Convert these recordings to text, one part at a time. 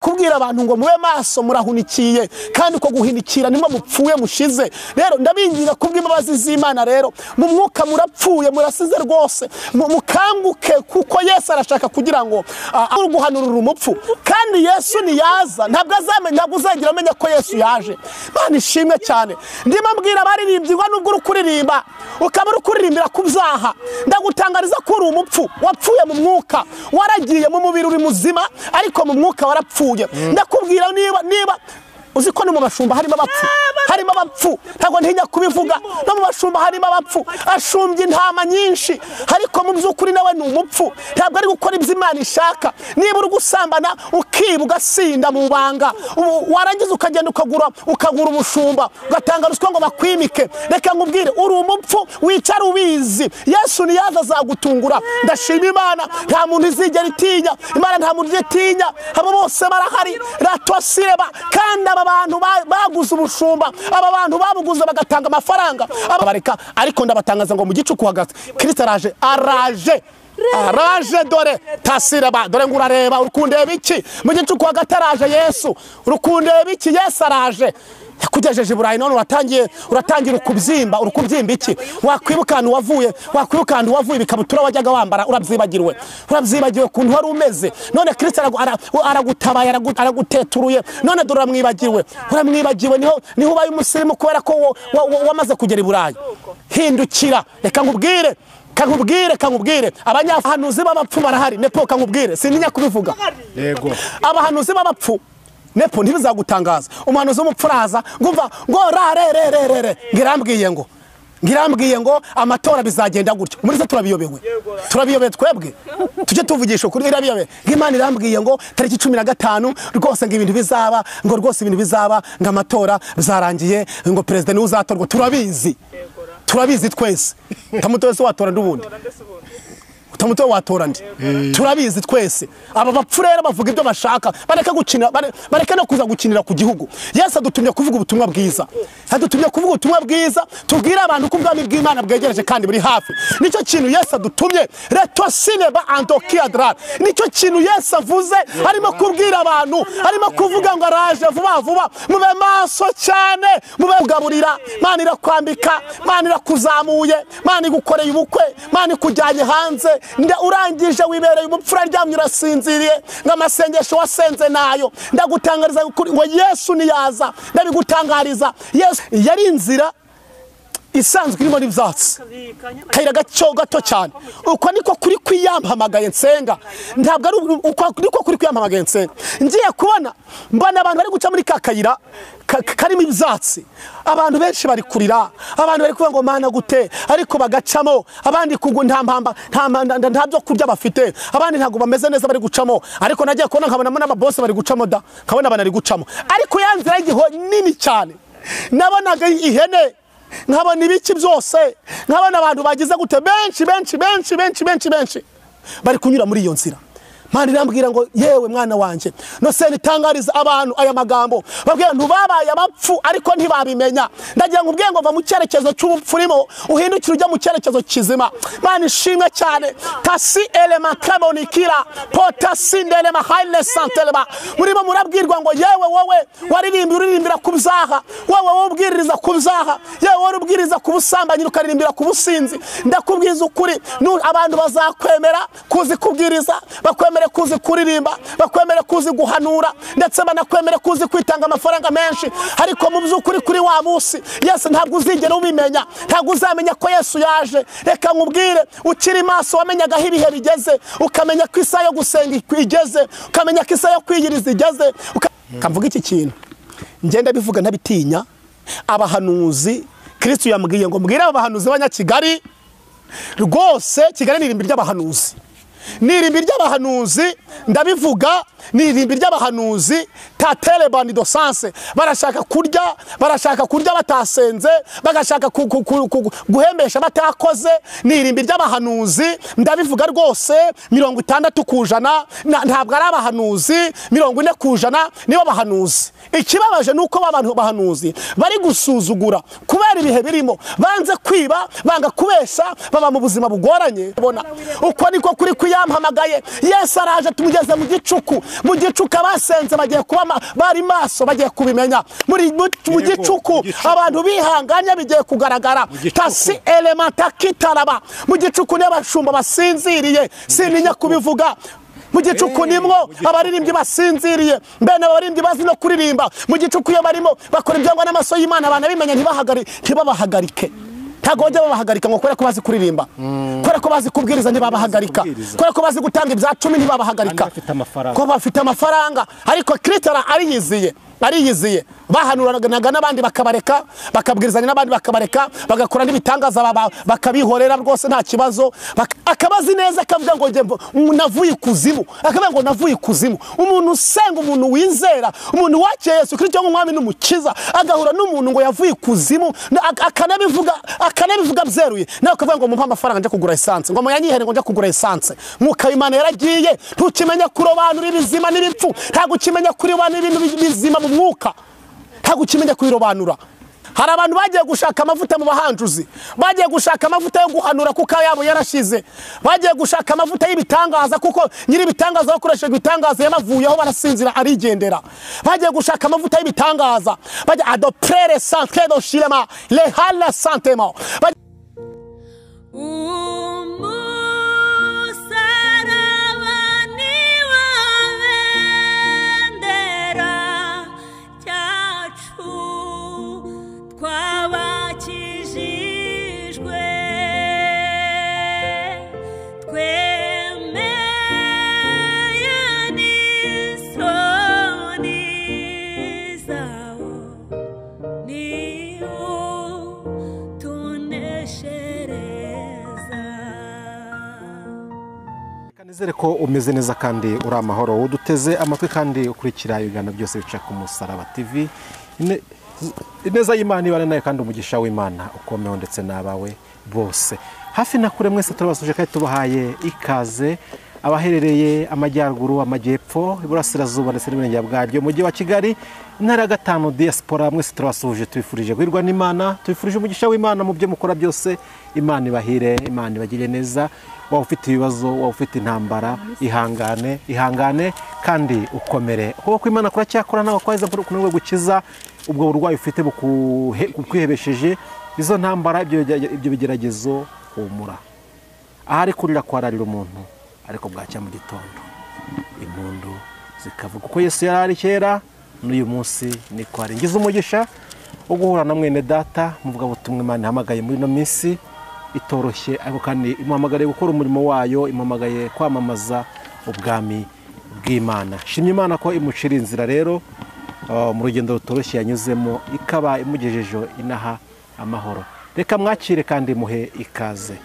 Kubwira abantu ngo mube maso murahunikiye, kandi uko guhinikira nimwe mupfuye mushize. Rero ndabinginga kubw'imbabazi z'Imana, rero mu mwuka murapfuye murasize rwose, mukanguke kuko Yesu arashaka kugira ngo guhanurura umupfu. Kandi Yesu niyaza ntabwo azamenya, ntabwo uzagira amenya ko Yesu yaje. Imana ishimwe cyane. Ndimo mbwira abaririmbyi ngo nubwo uri kuririmba ukaba uri kuririmbira ku byaha, ndagutangariza ko uri umupfu wapfuye mu mwuka, waragiye mu mubiri uri muzima ariko mu mwuka warapfuye. Ndakubwira niba uzi ko no mu bashumba harimo abapfu, harimo abapfu, ntabwo ntinya kubivuga, no mu bashumba harimo abapfu, ashumbye intama nyinshi ariko mu by'ukuri nawe ni umupfu, ntabwo ari gukora ibyo Imana ishaka. Niba uri gusambana ukiba ugasinda mu banga, warangiza ukagenda ukagura umushumba ugatanga ruswa ngo bakwimike, reka nkubwire uri umupfu wicara ubizi. Yesu niyaza azagutungura. Ndashima Imana, nta muntu izigera itinya Imana, nta muntu itinya, abo bose barahari ratosireba. Kandi aba bantu baguze ubushumba, aba bantu babuguze bagatanga amafaranga abareka, ariko ndabatangaza ngo mu gicuku hagati Kristo araje, araje, araje. Dore tasireba, dore ngo urareba urukundeba iki mu gicuku hagati araje Yesu, urukundeba iki? Yesu araje. Yakugejeje Burayi none uratangira ukubyimba, urukubyimba iki? Wakwibuka ahantu wavuye, wakwibuka ahantu wavuye, ikabutura wajyaga wambara urabyibagirwe, urabyibagiwe kuntu wari umeze. None Kristo aragutabaye, araguteturuye, none dore uramwibagiwe, uramwibagiwe. Niho ubaye umusirimu kubera ko wamaze kugera i Burayi. Hindukira, reka nkubwire, kankubwire, kankubwire, abanyahanuzi b'abapfu barahari. Nepo kankubwire, sintinya kubivuga. Yego, abahanuzi b'abapfu nepo ntibizagutangaza. Umuhanuzi w'umupfuraza ngumva ngo ra re re re re, ngirambwiye ngo amatora bizagenda gutyo. Muri se turabiyobewe, turabiyobewe twebwe, tujye tuvugisha kuri irabiyobewe. Imana irambwiye ngo tariki 15 rwose ngo ibintu bizaba, ngo rwose ibintu bizaba, ngo amatora bizarangiye, ngo president niwe uzatorwa. Turabizi, turabizi twese. Tamuto wese watora ndubundi, utamuto watora ndi, turabizi twese. Aba bapfu rero bavuga ibyo bashaka, bareka gukina, bareka no kuza gukinira ku gihugu. Yesu adutumye kuvuga ubutumwa bwiza, adutumye kuvuga ubutumwa bwiza, tubwire abantu ko ubwami bw'Imana bwegereje kandi buri hafi. Nicyo kintu Yesu adutumye, retosineba andokiadra. Nicyo kintu Yesu avuze, arimo kubwira abantu, arimo kuvuga ngo araje vuba vuba, mube maso cyane, mube kugaburira. Imana irakwambika, Imana irakuzamuye, Imana igukoreye ubukwe, Imana ikujyanye hanze. Urangije wibereye umupfura aryamye urasinziriye, ngamasengesho wasenze nayo. Ndagutangariza ngo Yesu niyaza, ndabigutangariza. Yesu yari inzira isanzwe irimo n'ibyatsi, kayira gato gato cyane. Uko niko kuri kwiyampamagaye nsenga, ntabwo ari uko niko kuri kwiyampamagaye nsenga. Ngiye kubona mbona abantu bari guca muri ka kayira karimo ibyatsi, abantu benshi bari kurira, abantu bari kuvuga ngo Mana gute, ariko bagacamo. Abandi kugu nta mpamba, nta byo kurya bafite, abandi ntabwo bameze neza bari gucamo. Ariko nagiye kubona nkabona n'ababose bari gucamo da, nkabona bari gucamo. Ariko ya nzira y'igiho nini cyane, nabonaga ihene, nkabona ibiki byose, nkabona abantu bagize gute, benshi benshi benshi benshi benshi benshi bari kunyura muri iyo nzira. Imana irambwira ngo yewe mwana wanje, nose nitangariza abantu aya magambo, babwira ntu babaye abapfu ariko ntibabimenya. Ndagira ngo ubwiye ngo va mu cyerekezo cy'ubupfu urimo uhindukire ujya mu cyerekezo kizima. Imana ishimwe cyane. Tasi elema kabonikira potasi ndelema haile santelema. Murimo murabwirwa ngo yewe wowe waririmbira uririmbira ku byaha, wowe wowe ubwiriza ku byaha, yewe wowe ubwiriza ku busambanyi ukaririmbira ku businzi. Ndakubwiza ukuri, abantu bazakwemera kuzi kubwiriza, bakwemera kuzi kuririmba, bakwemere kuzi guhanura, ndetse banakwemere kuzi kwitanga amafaranga menshi. Ariko mu by'ukuri kuri wa munsi Yesu ntabwo uzigera ubimenya, ntabwo uzamenya ko Yesu yaje. Reka nkubwire, ukiri maso wamenyaga aho ibihe bigeze, ukamenya ko isaha yo gusenga igeze, ukamenya ko isaha yo kwiyiriza igeze. Kamvuga iki kintu ngenda bivuga ntabitinya. Abahanuzi Kristo yambwiye ngo mbwire abahanuzi b'Abanyakigali rwose, Kigali ni irimbi ry'abahanuzi, ni irimbi ry'abahanuzi, ndabivuga, ni irimbi ry'abahanuzi. Tatere bandi dosanse, barashaka kurya, barashaka kurya batasenze, bagashaka guhembesha batakoze. Ni irimbi ry'abahanuzi, ndabivuga rwose. 60% ntabwo ari abahanuzi, 40% nibo bahanuzi. Ikibabaje nuko abantu bahanuzi bari gusuzugura kubera ibihe birimo, banze kwiba, banga kubesha, baba mu buzima bugoranye. Uko niko kuri kuyampamagaye. Yesu araje tumugeze mu gicuku. Mu gicuku abasenze bagiye kuba bari maso, bagiye kubimenya. Mu gicuku abantu bihanganye bigiye kugaragara. Tasi elementa kitaraba. Mu gicuku n'abashumba basinziriye, sintinya kubivuga. Mu gicuku nimwo abaririmbyi basinziriye, mbene abaririmbyi bazi no kuririmba. Mu gicuku iyo barimo bakora ibyangwa n'amaso y'Imana, banabimenya ntibabahagarike. Ntabwo bajya babahagarika ngo kubera ko bazi kuririmba, kubera ko bazi kubwiriza ntibabahagarika, kubera ko bazi gutanga ibya cumi ntibabahagarika, ko bafite amafaranga. Ariko Kristo ariyiziye, ariyiziye. Bahanuranaga n'abandi bakabareka, bakabwirizanya n'abandi bakabareka, bagakora n'ibitangaza bakabihorera rwose nta kibazo. Akabazi neza akavuga ngo njye navuye ikuzimu, akavuga ngo navuye ikuzimu. Umuntu usenga, umuntu wizera, umuntu wakeye Yesu Kristo nk'umwami n'umukiza, agahura n'umuntu ngo yavuye ikuzimu, akanabivuga byeruye, nawe akavuga ngo mumpe amafaranga njya kugura essence, ngo muyanyihere ngo njya kugura essence. Mwuka w'Imana yaragiye, ntukimenya kurobanura ibizima n'ibipfu, ntabwo ukimenya kurobanura ibintu bizima mu mwuka, ntabwo ukimenya kubirobanura. Hari abantu bagiye gushaka amavuta mu bahanjuzi, bagiye gushaka amavuta yo guhanura kuko yabo yarashize, bagiye gushaka amavuta y'ibitangaza kuko nyiri ibitangaza bakoresheje ibitangaza yabavuyeho barasinzira arigendera. Bagiye gushaka amavuta y'ibitangaza, bajya adoprere centre do shilema le hala sentiment. Nizere ko umeze neza kandi uri amahoro, uduteze amatwi kandi ukurikira ibiganiro byose bica ku Musaraba TV. Ineza y'Imana ibane nawe kandi umugisha w'Imana ukomeho ndetse n'abawe bose. Hafi na kure mwese turabasuje kandi tubahaye ikaze, abaherereye amajyaruguru, amajyepfo, iburasirazuba ndetse n'iburengerazuba bwaryo, mujyi wa Kigali, intara ya gatanu diaspora, mwese turabasuje, tubifurije guhirwa n'Imana, tubifurije umugisha w'Imana mu byo mukora byose. Imana ibahire, Imana ibagire neza. Waba ufite ibibazo, waba ufite intambara, ihangane, ihangane kandi ukomere. Kuko Imana kuracyakora nawe kwaheza kunanirwa gukiza ubwo burwayi ufite bukwihebesheje, izo ntambara, ibyo bigeragezo, humura. Ahari kurira kwararira umuntu, ariko bwacya mu gitondo impundu zikavuga. Kuko Yesu yari ari kera n'uyu munsi niko ari. Ngize umugisha wo guhura na mwene data muvuga butumwa Imana ihamagaye muri ino minsi itoroshye, ariko kandi imuhamagariye gukora umurimo wayo, imuhamagaye kwamamaza ubwami bw'Imana. Shimye Imana ko imucira inzira rero mu rugendo rutoroshye yanyuzemo, ikaba imugejeje inaha amahoro. Reka mwakire kandi muhe ikaze.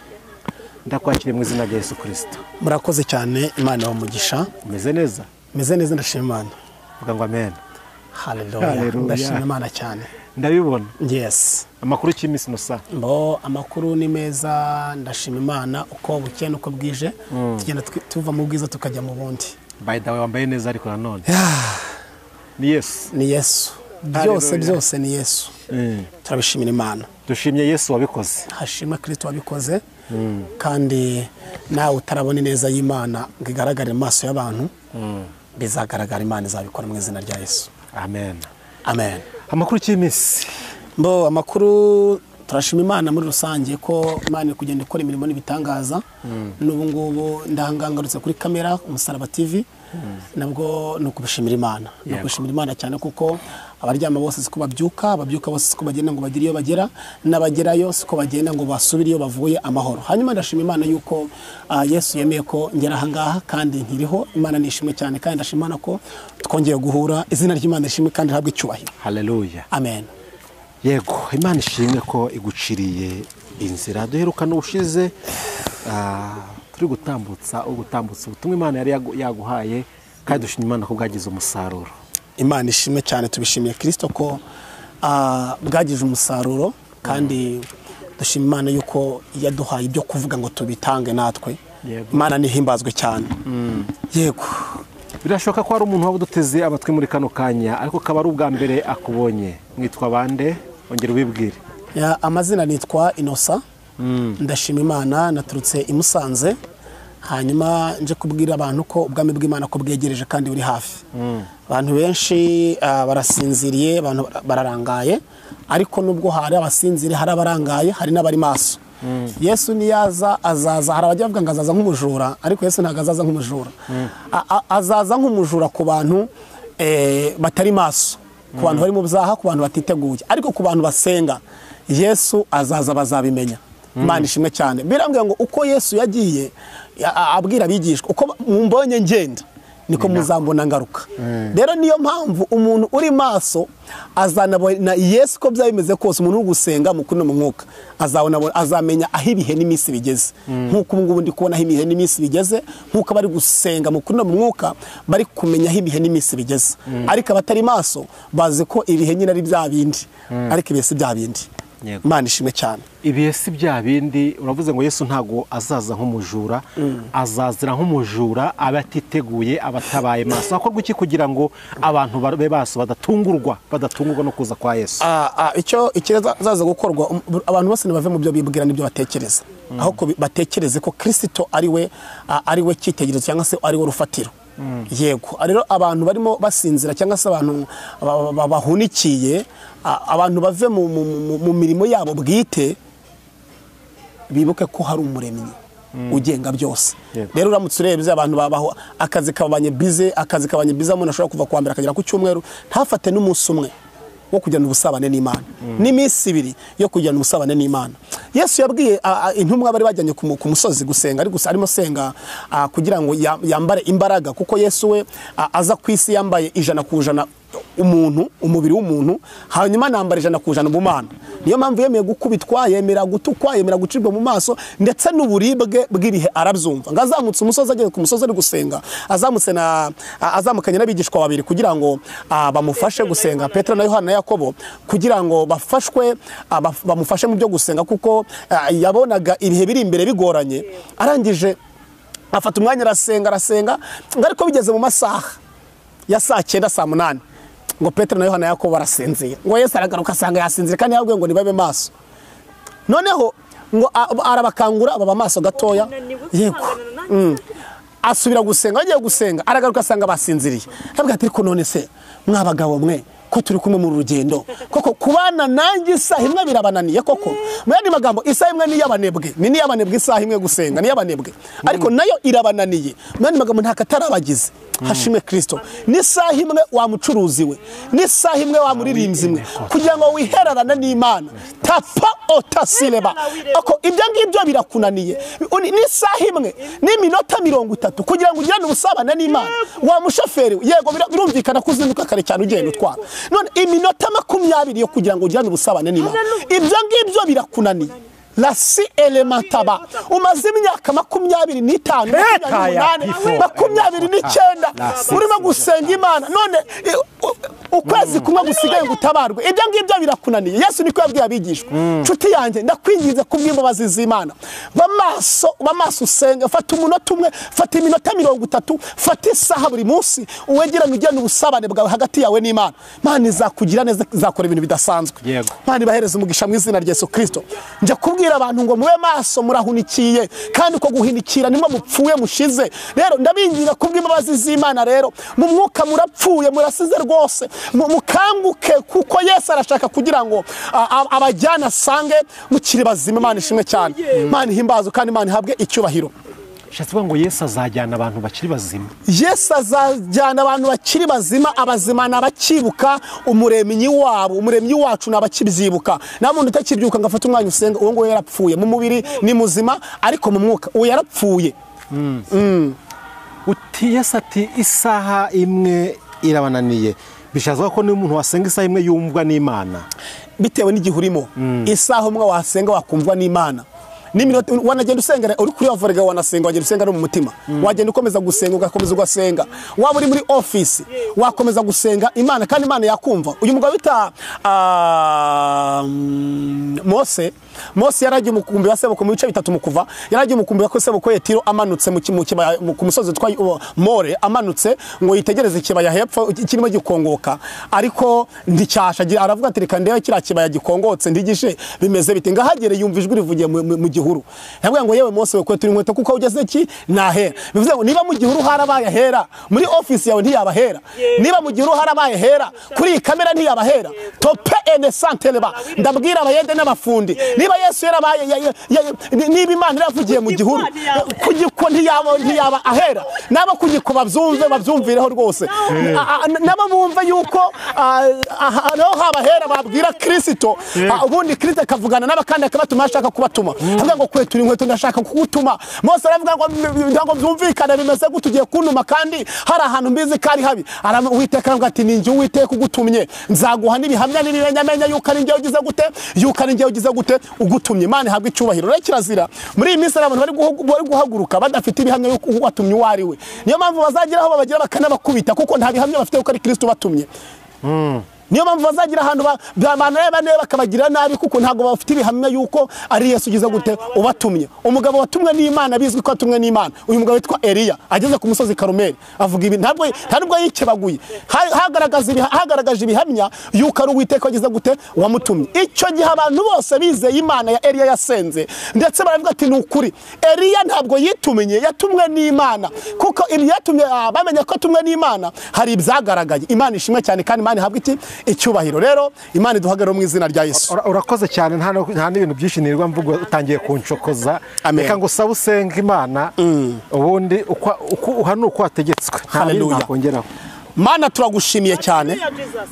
Ndakwakiriye mu izina rya Yesu Kristo. Murakoze cyane, Imana ibahe. Umeze neza? Meze neza, ndashima Imana. Vuga ngo amen. Haleluya. Ndashima Imana cyane. Ndabibona. Yes. Amakuru cy'imisi nusa. Mbo amakuru ni meza, ndashima Imana uko bukeye nuko bwije, tugenda tuva mu bwiza tukajya mu bundi. By the way wambaye neza ariko nanone. Ni Yesu. Ni Yesu. Byose byose ni Yesu. Turabishimira Imana. Dushimye Yesu wabikoze. Hashimwe Kristo wabikoze. Kandi nawe utarabona neza y'Imana ngo igaragare mu maso y'abantu, bizagaragara, Imana izabikora mu izina rya Yesu. Amen. Amen. Amakuru cy'imisi. Mbo amakuru turashima Imana muri rusange ko Imana kugenda ikora imirimo n'ibitangaza. N'ubu ngubu ndahangangarutse kuri kamera Umusaraba TV, nabwo no kubishimira Imana. No kubishimira Imana cyane kuko abaryama bose siko babyuka, ababyuka bose siko bagenda ngo bagire iyo bagera, n'abagerayo siko bagenda ngo basubire iyo bavuye amahoro. Hanyuma ndashima Imana yuko Yesu yemeye ko ngera ahangaha kandi nkiriho. Imana nishimwe cyane kandi ndashima Imana ko twongeye guhura. Izina ry'Imana rishimwe kandi rihabwe icyubahiro. Haleluya. Amen. Yego, Imana ishimwe ko iguciriye inzira. Duherukana ubushize turi gutambutsa ubutumwa Imana yari yaguhaye, kandi dushima Imana ko bwagize umusaruro. Imana ishimwe cyane, tubishimiye Kristo ko bwagize umusaruro, kandi dushima Imana yuko yaduhaye ibyo kuvuga ngo tubitange natwe. Imana nihimbazwe cyane. Yego. Birashoboka ko hari umuntu waba uduteze amatwi muri kano kanya, ariko kaba ari ubwa mbere akubonye. Mwitwa bande? Ongera ubibwire. Amazina nitwa Innocent. Ndashima Imana, naturutse i Musanze. Hanyuma nje kubwira abantu ko ubwami bw'Imana ko bwegereje kandi buri hafi. Abantu benshi barasinziriye, abantu bararangaye, ariko nubwo hari abasinziriye hari abarangaye, hari n'abari maso. Yesu niyaza azaza, hari abajya bavuga ngo azaza nk'umujura, ariko Yesu ntabwo azaza nk'umujura. Azaza nk'umujura ku bantu batari maso, ku bantu bari mu byaha, ku bantu batiteguye, ariko ku bantu basenga Yesu azaza bazabimenya. Imana ishimwe cyane. Birambwira ngo uko Yesu yagiye abwira abigishwa, uko mumbonye ngenda niko muzambona ngaruka. Rero niyo mpamvu umuntu uri maso azanabona Yesu ko byaba bimeze kose. Umuntu uri gusenga mu kuri no mu mwuka azabona, azamenya aho ibihe n'iminsi bigeze. Nk'uko ubu ngubu ndi kubona aho ibihe n'iminsi bigeze, nk'uko abari gusenga mu kuri no mu mwuka bari kumenya aho ibihe n'iminsi bigeze. Ariko abatari maso bazi ko ibihe nyine ari bya bindi, ariko ibihe si bya bindi. Imana ishimwe cyane. Ibihe si bya bindi. Uravuze ngo Yesu ntago azaza nk'umujura, azazira nk'umujura abatiteguye, abatabaye maso. Hakorwa iki kugira ngo abantu babe maso, badatungurwa no kuza kwa Yesu? Icyo ikizaza gukorwa, abantu bose nibave mu byo bibwira n'ibyo batekereza, aho batekereze ko Kristo ari we cyitegererezo cyangwa se ari we rufatiro. Yego, rero abantu barimo basinzira cyangwa se abantu bahunikiye, abantu bave mu mirimo yabo bwite, bibuke ko hari umuremyi ugenga byose. Rero uramutse urebye abantu babaho akazi kabanye bize, akazi kabanye bize, umuntu ashobora kuva kuwa mbere akagera ku cyumweru ntafate n'umunsi umwe wo kujyana ubusabane n'Imana, n'iminsi ibiri yo kujyana ubusabane n'Imana. Yesu yabwiye intumwa bari bajyanye ku musozi gusenga, ari gusa arimo senga kugira ngo yambare imbaraga, kuko Yesu we aza ku isi yambaye 100% umuntu, umubiri w'umuntu, hanyuma nambara 100% ubumana. Niyo mpamvu yemeye gukubitwa, yemera gutukwa, yemera gucibwa mu maso, ndetse n'uburibwe bw'ibihe arabyumva. Ngo azamutse umusozi, ageze ku musozi ari gusenga, azamutse na azamukanye n'abigishwa babiri kugira ngo bamufashe gusenga, Petero na Yohana na Yakobo, kugira ngo bafashwe, bamufashe mu byo gusenga, kuko yabonaga ibihe biri imbere bigoranye. Arangije afata umwanya arasenga, arasenga, ngo ariko bigeze mu masaha ya saa 9 saa 8, ngo Petero na Yohana na Yakobo barasinzira. Ngo Yesu aragaruka asanga yasinzira, kandi yabwiye ngo nibabe maso. Noneho ngo arabakangura baba maso gatoya. Yego. Asubira gusenga, agiye gusenga aragaruka asanga basinziriye. Aravuga ati ariko none se mwabagabo mwe ko turi kumwe mu rugendo, koko kubana nanjye isaha imwe birabananiye koko? Mu yandi magambo, isaha imwe ni y'abanebwe, ni y'abanebwe, isaha imwe gusenga ni y'abanebwe, ariko nayo irabananiye. Mu yandi magambo nta katarabagize. Hashimwe Kristo. N'isaha imwe wa mucuruzi we, n'isaha imwe wa muririmbyi mwe, kugira ngo wihererane n'Imana. Tapa otasileba. Ako ibyo ngibyo birakunaniye. N'isaha imwe n'iminota 30 kugira ngo ugirane ubusabane n'Imana. Wa mushoferi, yego birumvikana ko uzinduka kare cyane ugenda utwara. None iminota 20 yo kugira ngo ugirane ubusabane n'Imana, ibyo ngibyo birakunaniye. La si elementaba. Umaze imyaka 25, 28, 29 urimo gusenga Imana, none ukwezi kumwe gusigaye ngo utabarwe, ibyo ngibyo birakunaniye. Yesu niko yabwiye abigishwa, nshuti yanjye ndakwinginze kubw'imbabazi z'Imana, bamaso usenge, fata umunota umwe, fata iminota 30, fata isaha buri munsi uwegerane ugirane ubusabane bwawe hagati yawe n'Imana. Imana izakugira neza, izakora ibintu bidasanzwe. Imana ibahereze umugisha mu izina rya Yesu Kristo. Njya kubwira abantu ngo mube maso, murahunikiye, kandi uko guhinikira nimwe mupfuye mushize. Rero ndabinginga kubw'imbabazi z'Imana, rero mu mwuka murapfuye, murasize rwose, mukanguke, kuko Yesu arashaka kugira ngo abajyana asange mukiri bazima. Imana ishimwe cyane, Imana ihimbazwe kandi Imana ihabwe icyubahiro. Bishatse kuvuga ngo Yesu azajyana abantu bakiri bazima. Yesu azajyana abantu bakiri bazima, abazima n'abakibuka umuremyi wabo, umuremyi wacu n'abakibyibuka. Nta muntu utakibyuka ngo afate umwanya usenga, uwo nguwo yarapfuye. Mu mubiri ni muzima, ariko mu mwuka uwo yarapfuye. Uti Yesu ati isaha imwe irabananiye. Bishatse kuvuga ko niba umuntu wasenga isaha imwe yumvwa n'Imana, bitewe n'igihe urimo. Isaha umwe wasenga wakumvwa n'Imana. N'iminota wanagenda usenga uri kuri wavorega, wanasenga wagenda usenga no mu mutima, wagenda ukomeza gusenga, ugakomeza ugasenga, waba uri muri office wakomeza gusenga Imana, kandi Imana yakumva. Uyu mugabo bita Mose Mose yaragiye umukumbi wa sebukwe mu bice bitatu mu kuva, yaragiye umukumbi wa sebukwe Yetiro amanutse mu kibaya ku musozi witwa More, amanutse ngo yitegereze ikibaya hepfo kirimo gikongoka, ariko ndicyasha aravuga ati reka ndebe kiriya kibaya gikongotse ndigishe bimeze bite. Ngahagere yumva ijwi rivugiye mu gihuru, yavuga ngo yewe Mose we kwetura inkweto kuko ugeze ki nahera. Bivuze ngo niba mu gihuru harabaye hera, muri office yawe ntiyabahera, niba mu gihuru harabaye hera, kuri iyi kamera ntiyabahera. Tope ene santeleba, ndabwira abayede n'abafundi, niba Yesu yarabaye, niba Imana iravugiye mu gihuru kugiko ntiyaba ahera, nabo kugiko babyumve babyumvireho rwose, nabo bumve yuko aho habahera babwira Kristo. Ubundi Kristo akavugana n'abakandi akabatuma ashaka kubatuma, avuga ngo kwetura inkweto ndashaka kugutuma. Mose aravuga ngo byumvikane bimeze gute, ugiye kuntuma kandi hari ahantu mbizi kari habi. Uwiteka aravuga ati ninjye Uwiteka ugutumye, nzaguha n'ibihamya n'ibimenyamenya yuko ari njye ugize gute, yuko ari njye ugize gute ugutumye. Imana ihabwe icyubahiro. Rero kirazira muri iyi minsi abantu bari guhaguruka badafite ibihamya yuko uwatumye uwo ari we. Niyo mpamvu bazageraho babagira bakanabakubita, kuko nta bihamya bafite yuko ari Kristo ubatumye. Niyo mpamvu bazagira ahantu banareba neza bakabagira nabi, kuko ntabwo bafite ibihamya yuko ari Yesu ugize gute ubatumye. Umugabo watumwe n'Imana bizwi ko atumwe n'Imana, uyu mugabo witwa Eliya ageze ku musozi Karumeli avuga ibi, ntabwo yikebaguye, hagaragaje ibihamya yuko ari Uwiteka wagize gute wamutumye. Icyo gihe abantu bose bizeye Imana ya Eliya yasenze, ndetse baravuga ati ni ukuri Eliya ntabwo yitumye, yatumwe n'Imana, kuko ibyatumye bamenya ko atumwe n'Imana hari ibyagaragaye. Imana ishimwe cyane kandi Imana ihabwe iki icyubahiro. Rero Imana iduhagarare mu izina rya Yesu. Urakoze cyane, nta n'ibintu byinshi nirwa mvugo utangiye kunshokoza. Reka ngo sabe usenga Imana ubundi uko uhana uko wategetswe. Haleluya. Mana turagushimiye cyane,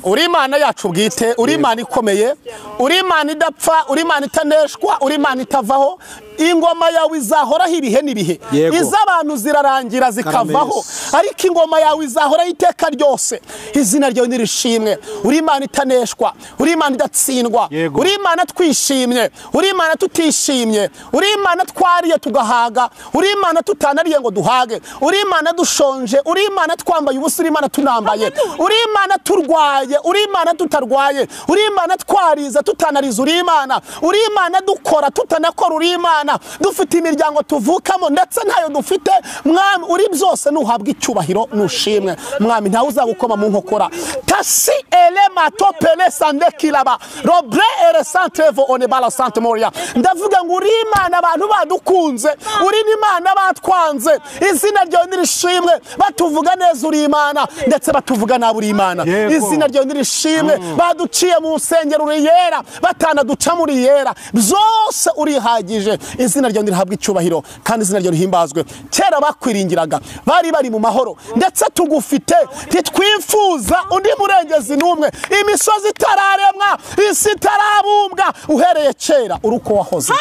uri Imana yacu bwite, uri Imana ikomeye, uri Imana idapfa, uri Imana itaneshwa, uri Imana itavaho. Ingoma yawe izahoraho ibihe n'ibihe, iz'abantu zirarangira zikavaho, ariko ingoma yawe izahoraho iteka ryose. Izina ryawe nirishimwe. Uri Imana itaneshwa, uri Imana idatsindwa, uri Imana twishimye, uri Imana tutishimye, uri Imana twariye tugahaga, uri Imana tutanariye ngo duhage, uri Imana dushonje, uri Imana twambaye ubusa, uri Imana tunambaye, uri Imana turwaye, uri Imana tutarwaye, uri Imana twariza tutanariza, uri Imana, uri Imana dukora tutanakora, uri Imana dufite imiryango tuvukamo ndetse ntayo dufite. Mwami uri byose, nuhabwa icyubahiro nushimwe. Mwami ntawe uzagukoma mu nkokora. Tasi elema topele sande kilaba robre ere santrevo onebala sante moria. Ndavuga ngo uri Imana abantu badukunze, uri Imana batwanze, izina ryawe nirishimwe. Batuvuga neza uri Imana, ndetse batuvuga nabi uri Imana, izina ryawe nirishimwe. Baduciye mu nsengero uri yera, batanaduca muri yera, byose urihagije. Izina ryawe nirihabwe icyubahiro kandi izina ryawe rihimbazwe. Kera bakwiringiraga bari mu mahoro, ndetse tugufite ntitwifuza undi murengezi n'umwe. Imisozi itararemwa, isi itarabumbwa, uhereye kera uruko wahoze.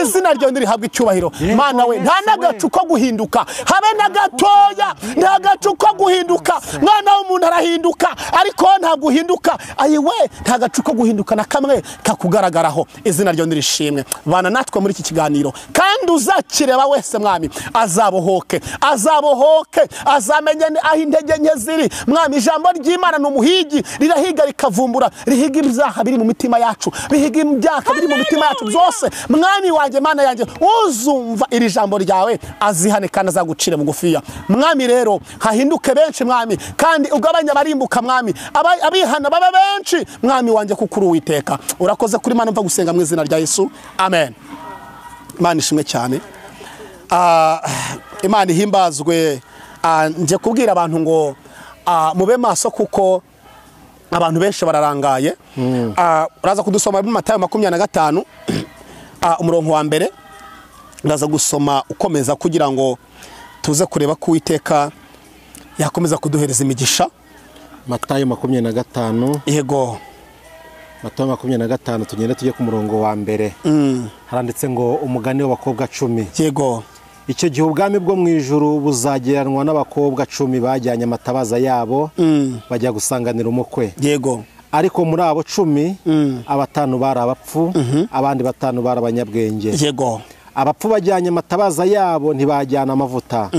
Izina ryawe nirihabwe icyubahiro. Mana we, nta n'agacu ko guhinduka, habe na gatoya, nta gacu ko guhinduka. Mwana w'umuntu arahinduka ariko ntabwo uhinduka. Ayiwe, nta gacu ko guhinduka na kamwe kakugaragaraho. Izina ryawe nirishimwe. Bana natwe muri iki kiganiro, kandi uzakireba wese Mwami azabohoke, azabohoke, azamenye aho intege nke ziri. Mwami ijambo ry'Imana ni umuhigi, rirahiga rikavumbura, rihiga ibyaha biri mu mitima yacu, rihiga ibyaha biri mu mitima yacu byose. Mwami wanjye, Mana yanjye, uzumva iri jambo ryawe azihane kandi azagucire bugufiya. Mwami rero hahinduke benshi Mwami, kandi ugabanya abarimbuka Mwami, abihana babe benshi Mwami wanjye, kuko uri Uwiteka. Urakoze kuri Imana, mva gusenga mu izina rya Yesu, amen. Imana ishimwe cyane. Imana ihimbazwe. Nje kubwira abantu ngo mube maso, kuko abantu benshi bararangaye. Uraza kudusoma muri Matayo 25 umurongo wa mbere, ndaza gusoma ukomeza kugira ngo tuze kureba ko Uwiteka yakomeza kuduhereza imigisha. Matayo 25. Yego. Matayo 25 tugende tujye ku murongo wa mbere. Haranditse ngo umugani w'abakobwa 10. Yego. Icyo gihe ubwami bwo mu ijuru buzageranwa n'abakobwa 10 bajyanye amatabaza yabo bajya gusanganira umukwe. Yego. Ariko muri abo 10 abatanu bari abapfu, abandi batanu bari abanyabwenge. Yego. Abapfu bajyanye amatabaza yabo ntibajyana amavuta.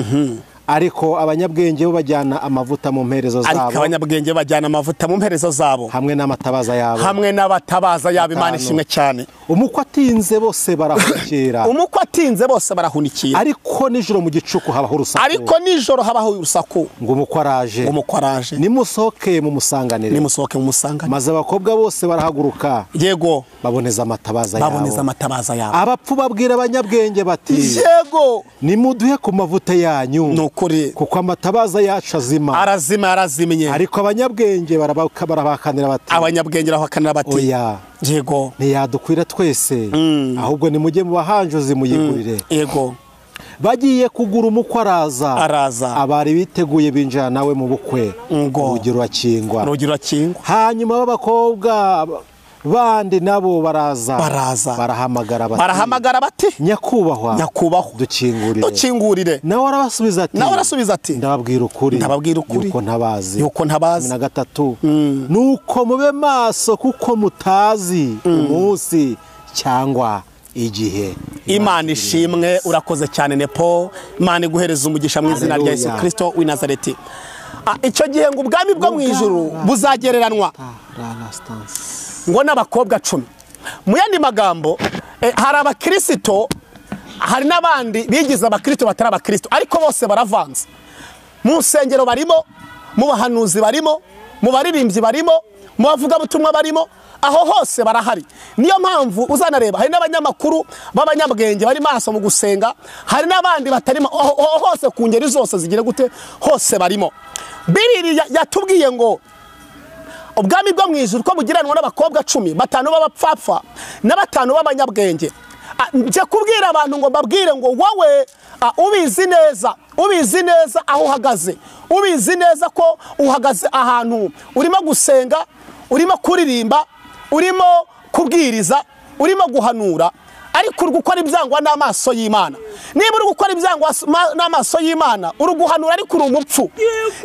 Ariko abanyabwenge bo bajyana amavuta mu mperezo zabo. Ariko abanyabwenge bajyana amavuta mu mperezo zabo hamwe n'amatabaza yabo. Hamwe n'abatabaza yabo. Imana ishimwe cyane. Umukwe atinze bose barahunikira. Umukwe atinze bose barahunikira. Ariko nijoro mu gicuku habaho urusaku. Ariko nijoro habaho urusaku. Ngo umukwe araje. Umukwe araje. Nimusohoke mumusanganire. Nimusohoke mumusanganire. Maze abakobwa bose barahaguruka. Yego. Baboneza amatabaza yabo. Baboneza amatabaza yabo. Abapfu babwira abanyabwenge bati yego, nimuduhe ku mavuta yanyu. Nukuri kuko amatabaza yacu azima. Arazima, arazimye. Ariko abanyabwenge barabakanira bati. Abanyabwenge barabakanira bati oya. Yego. Ntiyadukwira twese. Ahubwo nimujye mu bahanjuzi muyigurire. Yego. Bagiye kugura umukwe araza. Araza. Abari biteguye binjira nawe mu bukwe. Urugi rurakingwa. Urugi rurakingwa. Hanyuma b'abakobwa bandi nabo baraza. Baraza. Barahamagara bati. Barahamagara bati nyakubahwa. Nyakubahwa. Dukingurire. Dukingurire. Nawe arabasubiza ati. Nawe arasubiza ati ndababwira ukuri. Ndababwira ukuri. Yuko ntabazi. Yuko ntabazi. 13. Nuko mube maso kuko mutazi umunsi cyangwa igihe. Imana ishimwe. Urakoze cyane Nepo. Imana iguhereza umugisha mu izina rya Yesu Kristo w'i Nazareti. Icyo gihe ngo ubwami bwo mu ijuru buzagereranwa ngo n'abakobwa 10. Mu yandi magambo hari abakirisito, hari n'abandi bigize abakirisito batari abakirisito, ariko bose baravanze. Mu nsengero barimo, mu bahanuzi barimo, mu baririmbyi barimo, mu bavugabutumwa barimo, aho hose barahari. Niyo mpamvu uzanareba hari n'abanyamakuru b'abanyabwenge bari maso mu gusenga, hari n'abandi batarimo, aho hose ku ngeri zose zigire gute, hose barimo. Bibiliya yatubwiye ngo ubwami bwo mu ijuru ko bugiranwa n'abakobwa 10, 5 b'abapfapfa na 5 b'abanyabwenge. Nje kubwira abantu ngo mbabwire ngo wowe ubizi neza, ubizi neza aho uhagaze, ubizi neza ko uhagaze ahantu urimo gusenga, urimo kuririmba, urimo kubwiriza, urimo guhanura, ariko uri gukora ibyangwa n'amaso y'Imana. Niba uri gukora ibyangwa n'amaso y'Imana, uri guhanura ariko uri umupfu.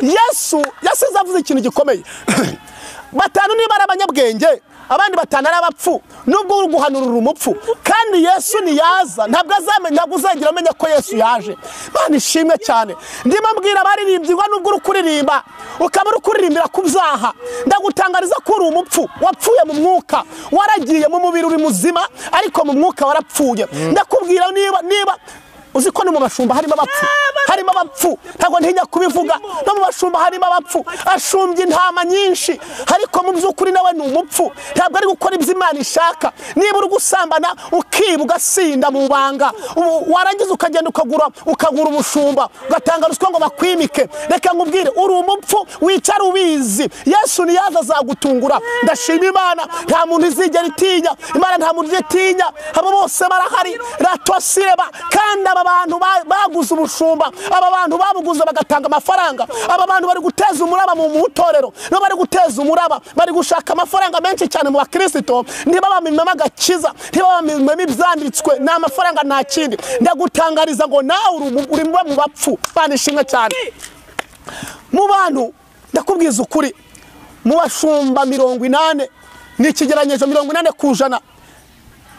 Yesu yasize avuze ikintu gikomeye. 5 niba ari abanyabwenge, abandi 5 ari abapfu, nubwo uri guhanura uri umupfu. Kandi Yesu niyaza ntabwo azamenya, ntabwo uzagira amenya ko Yesu yaje. Imana ishimwe cyane. Ndimo mbwira abaririmbyi ngo nubwo uri kuririmba ukaba uri kuririmbira ku byaha, ndagutangariza ko uri umupfu, wapfuye mu mwuka, waragiye mu mubiri uri muzima ariko mu mwuka warapfuye. Ndakubwira niba uzi ko no mu bashumba harimo abapfu, harimo abapfu, ntabwo ntinya kubivuga, no mu bashumba harimo abapfu, ashumbye intama nyinshi, ariko mu by'ukuri nawe ni umupfu, ntabwo ari gukora ibyo Imana ishaka. Niba uri gusambana ukiba ugasinda mu banga, warangiza ukagenda ukagura umushumba, ugatanga ruswa ngo bakwimike, reka nkubwire uri umupfu, wicara ubizi. Yesu niyaza azagutungura. Ndashima Imana, nta muntu izigera itinya, Imana nta muntu itinya, abo bose barahari ratosireba. Kandi aba bantu baguze ubushumba, aba bantu babuguze bagatanga amafaranga, aba bantu bari guteza umuraba mu mutorero, no bari guteza umuraba, bari gushaka amafaranga menshi cyane mu bakristo, niba bamimema agakiza, niba bamimema ibyanditswe, ni amafaranga nta kindi. Ndagutangariza ngo nawe uri mu bapfu. Imana ishimwe cyane. Mu bantu ndakubwiza ukuri, mu bashumba 80 ni ikigereranyo 80%,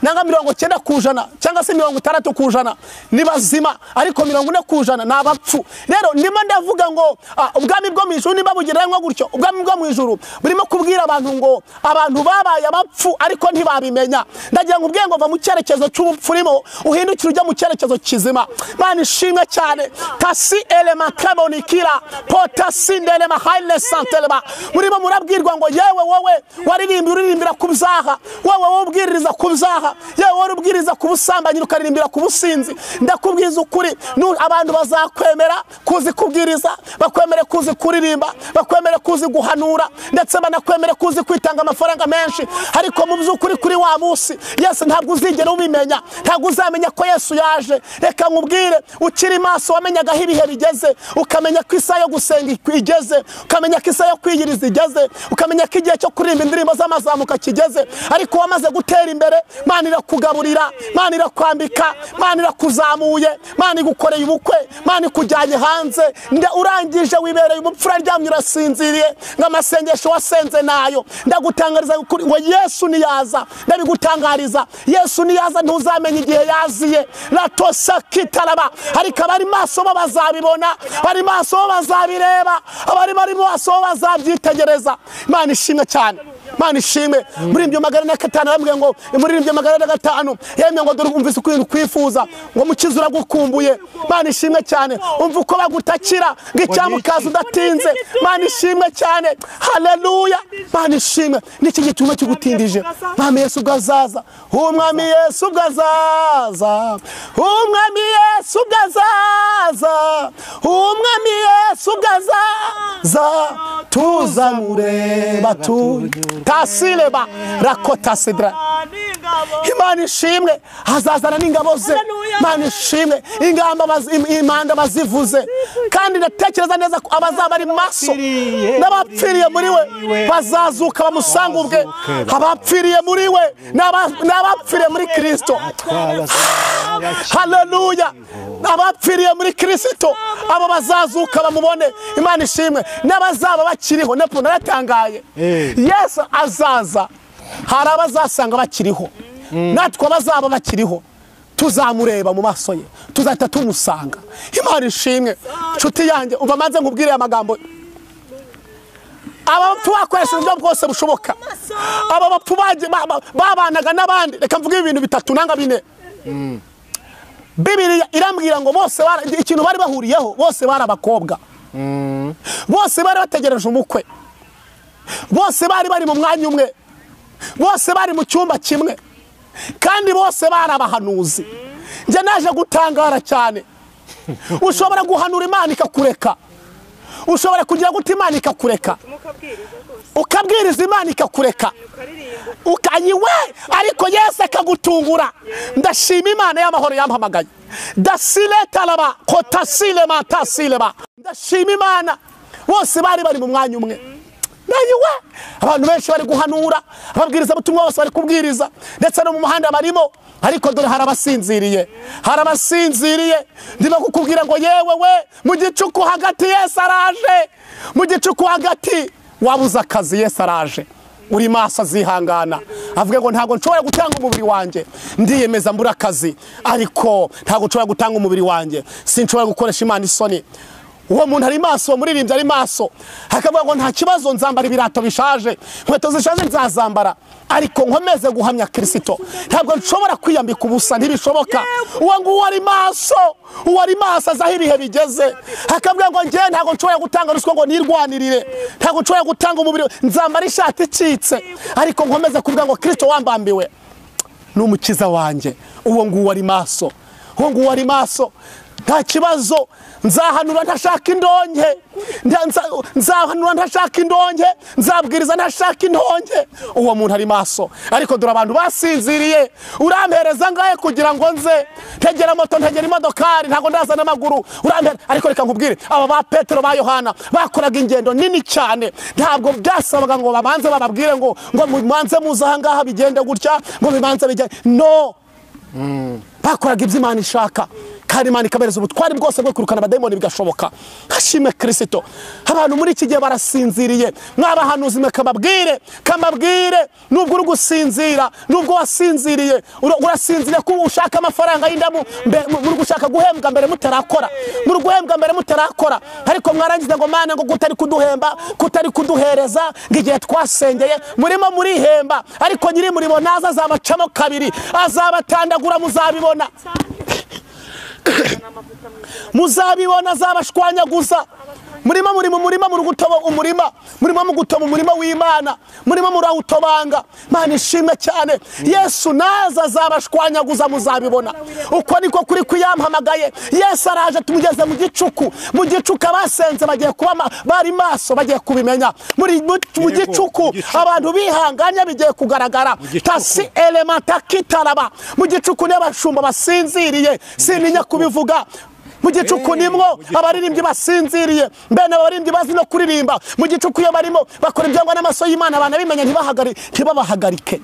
nanga 90% cyangwa se 60% ni bazima, ariko 40% ni abapfu. Rero ndimo ndavuga ngo ubwami bwo mu ijuru niba bugereranywa gutyo, ubwami bwo mu ijuru burimo kubwira abantu ngo abantu babaye abapfu ariko ntibabimenya. Ndagira ngo ubwenge va mu cyerekezo cy'ubupfu urimo uhindukire ujya mu cyerekezo kizima. Imana ishimwe cyane. Tasi elema kabonikira potasi ndelema haile santelema. Murimo murabwirwa ngo yewe wowe waririmba uririmbira ku byaha, wowe ubwiriza ku byaha, yewe wowe ubwiriza ku busambanyi ukaririmbira ku businzi. Ndakubwiza ukuri, abantu bazakwemera kuzi kubwiriza, bakwemere kuzi kuririmba, bakwemere kuzi guhanura, ndetse banakwemere kuzi kwitanga amafaranga menshi, ariko mu by'ukuri kuri wa munsi Yesu ntabwo uzigera ubimenya, ntabwo uzamenya ko Yesu yaje. Reka nkubwire, ukiri maso wamenyaga aho ibihe bigeze, ukamenya ko isaha yo gusenga igeze, ukamenya ko isaha yo kwiyiriza igeze, ukamenya ko igihe cyo kuririmba indirimbo z'amazamuka kigeze, ariko wamaze gutera imbere. Mana Imana irakugaburira, Imana irakwambika, Imana irakuzamuye, Imana igukoreye ubukwe, Imana ikujyanye hanze, urangije wibereye umupfura aryamye urasinziriye ng'amasengesho wasenze nayo. Ndagutangariza ngo Yesu niyaza, ndabigutangariza, Yesu niyaza ntuzamenya igihe yaziye. Ratosa kitaraba, ariko abari maso bo bazabibona, bari maso bo bazabireba, abari bari maso bo bazabyitegereza. Imana ishimwe cyane, Imana ishimwe. Muri ibyo 405 arambwira ngo muri ibyo 405 yemye ngo dore umvise uko kwifuza ngo mukize uragukumbuye. Imana ishimwe cyane, umva uko bagutakira ngicyamukaza udatinze. Imana ishimwe cyane, haleluya. Imana ishimwe. Niki gituma kigutindije? Mwami Yesu bwazaza, Umwami Yesu bwazaza, Umwami Yesu bwazaza, Umwami Yesu bwazaza, tuzamureba tu tasileba rakota sidra. Imana ishimwe, hazazana n'ingabo ze. Imana ishimwe, ingamba imanda bazivuze, kandi ndatekereza neza ko abazaba ari maso n'abapfiriye muri we bazazuka bamusanga ubwe. Abapfiriye muri we n'abapfiriye muri Kristo, haleluya, abapfiriye muri Kristo abo bazazuka bamubone. Imana ishimwe, n'abazaba bakiriho. Nepo naratangaye, Yesu azaza hari abazasanga bakiriho, natwe abazaba bakiriho tuzamureba mu maso ye, tuzahita tumusanga. Imana ishimwe. Nshuti yanjye, umva maze nkubwire aya magambo. Aba bapfu bakoresha uburyo bwose bushoboka, aba bapfu babanaga n'abandi. Reka mvuge ibintu bitatu nanga bine. Bibiliya irambwira ngo bose ikintu bari bahuriyeho, bose bari abakobwa, bose bari bategereje umukwe, bose bari bari mu mwanya umwe, bose bari mu cyumba kimwe, kandi bose bari abahanuzi. Njye naje gutangara cyane. Ushobora guhanura Imana ikakureka, ushobora kugira gute Imana ikakureka, ukabwiriza Imana ikakureka, ukayiwe, ariko Yesu akagutungura. Ndashima Imana y'amahoro yampamagaye. Dasile talaba kotasile matasileba. Ndashima Imana. Bose bari bari mu mwanya umwe. Nayiwe, abantu benshi bari guhanura, ababwiriza butumwa bose bari kubwiriza, ndetse no mu muhanda barimo, ariko dore harabasinziriye, harabasinziriye. Ndimo kukubwira ngo yewe we, mu gicuku hagati Yesu araje, mu gicuku hagati wabuze akazi Yesu araje. Uri maso azihangana, avuge ngo ntago nshobora gutanga umubiri wanjye, ndiyemeza mbura akazi, ariko ntago nshobora gutanga umubiri wanjye, sinshobora gukoresha Imana isoni. Uwo muntu ari maso, muririmbyi ari maso, akavuga ngo nta kibazo, nzambara ibirato bishaje, inkweto zishaje nzazambara, ariko nkomeze guhamya Kristo, ntabwo nshobora kwiyambika ubusa, ntibishoboka. Uwo nguwo ari maso, uwo ari maso azaho ibihe bigeze, akavuga ngo njye ntabwo nshobora gutanga ruswa ngo nirwanirire, ntabwo nshobora gutanga umubiri, nzambara ishati icitse, ariko nkomeze kuvuga ngo Kristo wambambiwe n'umukiza wanjye. Uwo nguwo ari maso, uwo nguwo ari maso. Nta kibazo, nzahanura ntashaka indonke, nzahanura ntashaka indonke, nzabwiriza ntashaka indonke. Uwo muntu ari maso. Ariko dore abantu basinziriye. Urampereza ngaye kugira ngo nze ntegera moto, ntegera imodokari, ntago ndaza n'amaguru, urampera. Ariko reka nkubwire, aba ba Petero ba Yohana bakoraga ingendo nini cyane, ntabwo byasabaga ngo babanze bababwire ngo mubanze muze aha ngaha bigende gutya, ngo bibanze bigende. No, bakoraga ibyo Imana ishaka, kandi Imana ikabereza ubutwari bwose bwo kwirukana abadayimoni bigashoboka. Hashimwe Kristo. Abantu muri iki gihe barasinziriye. Mwabahanuzi mwe kamabwire, kamabwire, nubwo uri gusinzira, nubwo wasinziriye, urasinziriye ko ushaka amafaranga y'indamu, muri gushaka guhembwa mbere mutarakora, muri guhembwa mbere mutarakora, ariko mwarangiza ngo Mana ngo kutari kuduhemba, kutari kuduhereza, ngo igihe twasengeye murimo murihemba, ariko nyiri murimo naza azabacamo kabiri, azabatandagura, muzabibona, muzabibona, azabashwanyaguza. Murima muri mu murima, muri gutoba umurima, murima mu gutoba umurima w'Imana, murima murawutobanga. Imana ishimwe cyane. Yesu naza azabashwanyaguza, muzabibona. Uko niko kuri kuyampamagaye. Yesu araje, tumugeze mu gicuku, mu gicuku abasenze bagiye kuba bari maso, bagiye kubimenya. Muri mu gicuku abantu bihanganya bigiye kugaragara. Tasi elementa kitaraba. Mu gicuku n'abashumba basinziriye, sininya kubivuga. Mu gicuku nimwo abaririmbyi basinziriye, mbene abaririmbyi bazi no kuririmba. Mu gicuku iyo barimo bakora ibyangwa n'amaso y'Imana, abantu bimenya ntibabahagarike.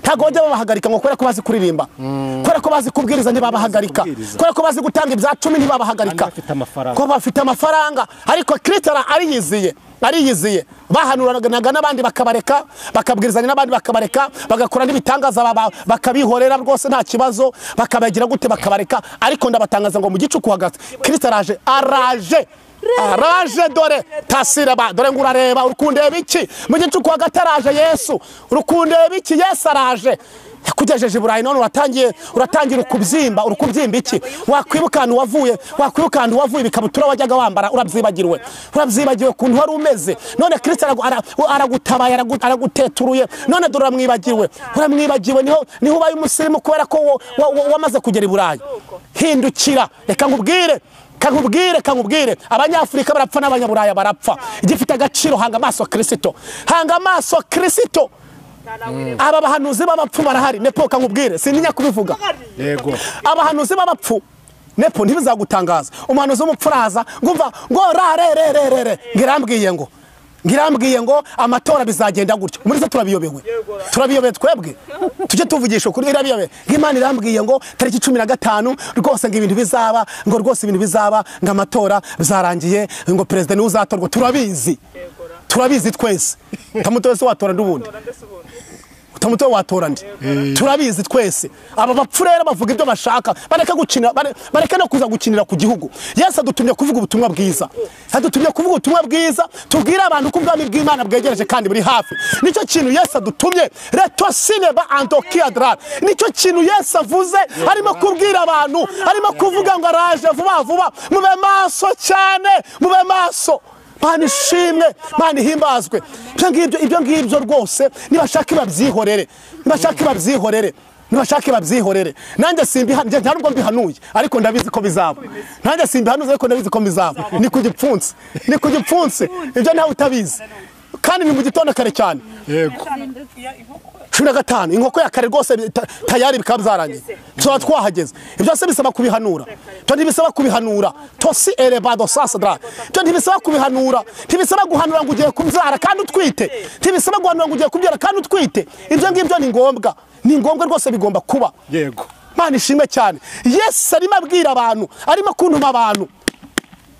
Ntabwo bajya babahagarika ngo kubera ko bazi kuririmba, kubera ko bazi kubwiriza ntibabahagarika, kubera ko bazi gutanga ibya cumi ntibabahagarika, ko bafite amafaranga. Ariko Kristo ariyiziye, bahanuranaga n'abandi bakabareka, bakabwirizanya n'abandi bakabareka, bagakora n'ibitangaza bakabihorera rwose nta kibazo, bakabagira gute bakabareka. Ariko ndabatangaza ngo mu gicuku hagati Kristo araje, araje, araje. Dore tasiraba, dore ngo urareba urukundeba iki mu gicuku hagati araje Yesu, urukundeba iki? Yesu araje. Yakugejeje i Burayi none uratangira ukubyimba, urukubyimba iki? Wakwibuka ahantu wavuye, wakwibuka ahantu wavuye, ibikabutura wajyaga wambara urabyibagirwe, urabyibagiwe ukuntu wari umeze. None Kristo aragutabaye, araguteturuye, none dore uramwibagiwe, uramwibagiwe. Niho ubaye umusirimu kubera ko wamaze kugera i Burayi. Hindukira, reka nkubwire, kankubwire, Abanyafurika barapfa n'Abanyaburaya barapfa. Igifite agaciro, hanga amaso Kristo, hanga amaso Kristo. Aba bahanuzi b'abapfu barahari. Nepo kankubwire, sintinya kubivuga. Yego, abahanuzi b'abapfu Nepo ntibizagutangaza. Umuhanuzi w'umupfu araza ngumva ngo ra re re re re, ngirambwiye ngo amatora bizagenda gutyo. Muri se turabiyobewe, turabiyobewe twebwe, tujye tuvugisha ukuri. Irabiyobewe. Imana irambwiye ngo tariki 15 rwose ngo ibintu bizaba, ngo rwose ibintu bizaba, ngo amatora bizarangiye, ngo president niwe uzatorwa. Turabizi, turabizi twese. Tamuto wese watora ndubundi, utamuto watora ndi, turabizi twese. Aba bapfu rero bavuga ibyo bashaka, bareka gukina, bareka no kuza gukinira ku gihugu. Yesu adutumye kuvuga ubutumwa bwiza, adutumye kuvuga ubutumwa bwiza, tubwire abantu ko ubwami bw'Imana bwegereje kandi buri hafi. Nicyo kintu Yesu adutumye. Reto sineba andokiadra, nicyo kintu Yesu avuze. Arimo kubwira abantu, arimo kuvuga ngo araje vuba vuba. Mube maso cyane, mube maso. Mana ishimwe, Mana ihimbazwe. Ibyo ngibyo rwose nibashaka babyihorere, nibashaka babyihorere, nibashaka babyihorere. Nanjye simbihanuye, nta nubwo mbihanuye, ariko ndabizi ko bizaba. Nanjye simbihanuye, ariko ndabizi ko bizaba. Ni ku gipfunsi, ni ku gipfunsi. Ibyo ntawe utabizi, kandi ni mu gitondo kare cyane. Yego, 15 inkoko ya kare rwose tayari bikaba byarangiye, tuba twahageze. Ibyo se bisaba kubihanura? To ntibisaba kubihanura. Tosi elevado sasadra, to ntibisaba kubihanura. Ntibisaba guhanura ngo ugiye kubyara kandi utwite, ntibisaba guhanura ngo ugiye kubyara kandi utwite. Ibyo ngibyo ni ngombwa, ni ngombwa rwose, bigomba kuba. Yego, Mana ishimwe cyane. Yesu arimo abwira abantu, arimo kuntuma abantu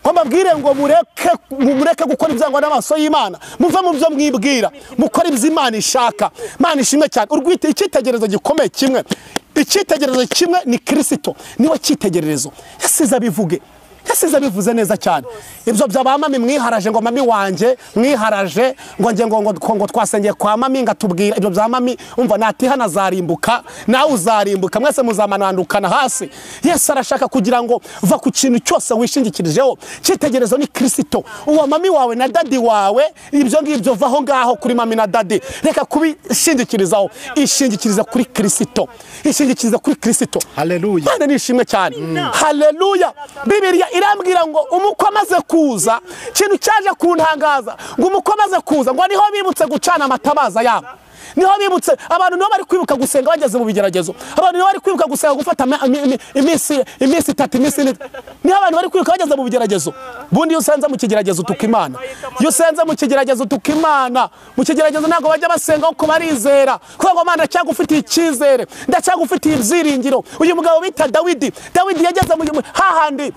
ngo mbabwire ngo mureke gukora ibyangwa n'amaso y'Imana, muve mu byo mwibwira, mukore ibyo Imana ishaka. Mana ishimwe cyane. Urwite icyitegererezo gikomeye kimwe, icyitegererezo kimwe ni Kristo, niwe cyitegererezo. Yasize abivuge, yasize abivuze neza cyane. Ibyo bya mami mwiharaje ngo mami wanjye mwiharaje ngo nge ngo twasengeye kwa mami ngatubwira ibyo bya mami, umva natihana zarimbuka, nawe uzarimbuka, mwese muzamanandukana hasi. Yesu arashaka kugira ngo va ku kintu cyose wishingikirijeho. Cyitegererezo ni Kristo. Uwo mami wawe na dadi wawe, ibyo ngibyo vaho ngaho kuri mami na dadi, reka kubishingikirizaho. Ishingikiriza kuri Kristo, ishingikiriza kuri Kristo. Haleluya, Mana nishimwe cyane. Haleluya. Bibiliya irambwira ngo umukwe amaze kuza, kintu cyaje kuntangaza, ngo umukwe amaze kuza ngo niho bibutse gucana amatabaza yabo, niho bibutse. Abantu niho bari kwibuka gusenga bageze mu bigeragezo, abantu niho bari kwibuka gusenga gufata iminsi itatu, iminsi ine, niho abantu bari kwibuka bageze mu bigeragezo. Bundi iyo usenze mu kigeragezo utuka Imana, iyo usenze mu kigeragezo utuka Imana. Mu kigeragezo ntabwo bajya basenga kuko barizera, kuko ngo Mana ndacyagufitiye icyizere, ndacyagufitiye ibyiringiro. Uyu mugabo bita Dawidi, Dawidi yageze mu hahandi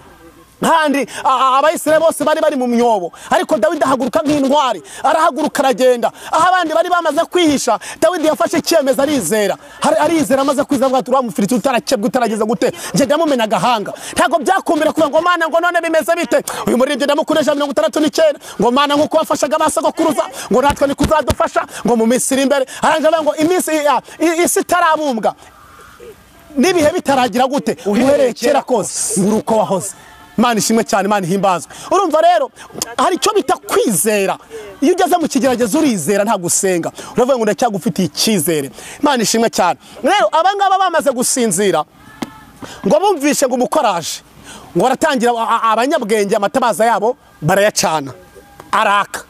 handi Abayisiraheli bose bari mu myobo, ariko Dawidi ahaguruka nk'intwari, arahaguruka aragenda. Aho abandi bari bamaze kwihisha, Dawidi yafashe icyemezo arizera, arizera amaze kwizera ngo uriya Mufilisiti utarakebwe utarageze gute, nge ndamumena agahanga. Ntabwo byakumbira kuvuga ngo Mana ngo none bimeze bite, uyu muririmbyi ndamukoresha 69 ngo Mana nkuko wafashaga abasogokuruza ngo natwe nikuzadufasha ngo mu minsi iri imbere. Arangije avuga ngo iminsi isi itarabumbwa n'ibihe bitaragira gute, uhereye kera kose ngo uko wahoze. Mana ishimwe cyane, Imana ihimbazwe. Urumva rero hari icyo bita kwizera. Iyo ugeze mu kigeragezo urizera nta gusenga, uravuga ngo ndacyagufitiye icyizere. Imana ishimwe cyane. Rero abangaba bamaze gusinzira ngo bumvishe ngo umukoraje, ngo baratangira abanyabwenge amatabaza yabo barayacana araka.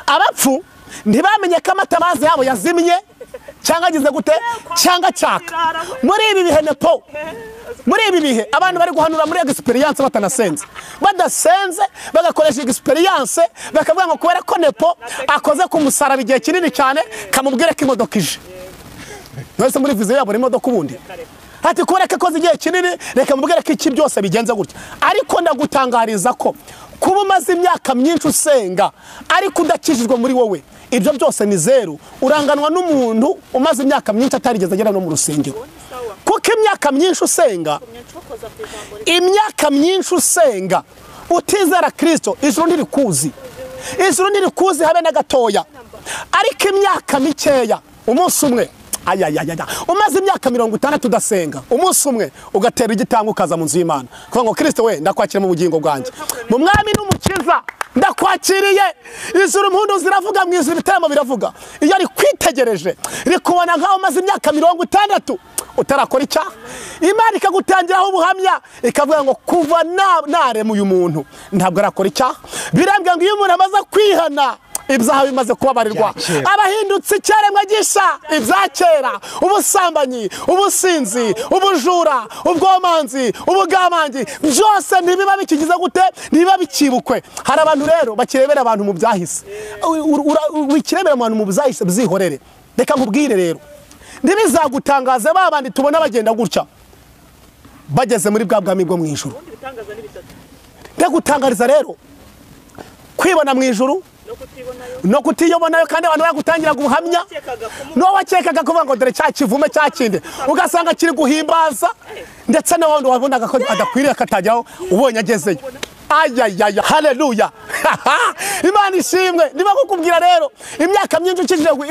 Abapfu ntibamenye ko amatabaza yabo yazimye cyangwa agize gute cyangwa cyaka. Muri ibi bihe Nepo, muri ibi bihe abantu bari guhanura muri experience batanasenze, badasenze bagakoresha experience, bakavuga ngo kubera ko Nepo akoze ku musaraba igihe kinini cyane kamubwire ko imodoka ije. Mwese muri viziyo yabona imodoka ubundi. Ati kubera ko akoze igihe kinini, reka mubwire ko iki byose bigenze gutya. Ariko ndagutangariza ko kuba umaze imyaka myinshi usenga ariko udakijijwe muri wowe, ibyo byose ni zeru. Uranganwa n'umuntu umaze imyaka myinshi atarigeze agera no mu rusengero. Kuko imyaka myinshi usenga, imyaka myinshi usenga utizera Kristo, ijuru ntirikuzi. Ijuru ntirikuzi habe na gatoya. Ariko imyaka mikeya, umunsi umwe, ayayaya, umaze imyaka 60 udasenga, umunsi umwe ugatera igitanga ukaza mu nzu y'Imana, kuvuga ngo Kristo we ndakwakira mu bugingo bwanjye, mu mwami n'umukiza ndakwakiriye. Ijuru impundu ziravuga, mu ijuru ibitaramo biravuga. Iyo ari kwitegereje rikubona nkaho umaze imyaka 60 utarakora icyaha, Imana ikagutangiraho ubuhamya, ikavuga ngo kuva narema uyu muntu ntabwo arakora icyaha. Birambwira ngo iyo umuntu amaze kwihana, ibyaha bimaze kubabarirwa, abahindutse icyaremwe gisha. Ibya kera, ubusambanyi, ubusinzi, ubujura, ubwomanzi, ubugamangi, byose ntibiba bikigize gute, ntibiba bikibukwe. Hari abantu rero bakirebera abantu mu byahise, wikirebera abantu mu byahise byihorere. Reka nkubwire rero, ntibizagutangaze babandi tubona bagenda gutya bageze muri bwa bwami bwo mu ijuru. Ndagutangariza rero kwibona mu ijuru no kutiyobonayo, kandi abantu bagutangira guhamya no wakekaga kuvuga ngo dore cya kivume cya kindi, ugasanga kiri guhimbaza, ndetse n'abandi wabonaga ko adakwiriye katajyaho ubonye agezeyo. Ayayaya, haleluya. Imana ishimwe. Niba kukubwira rero imyaka myinshi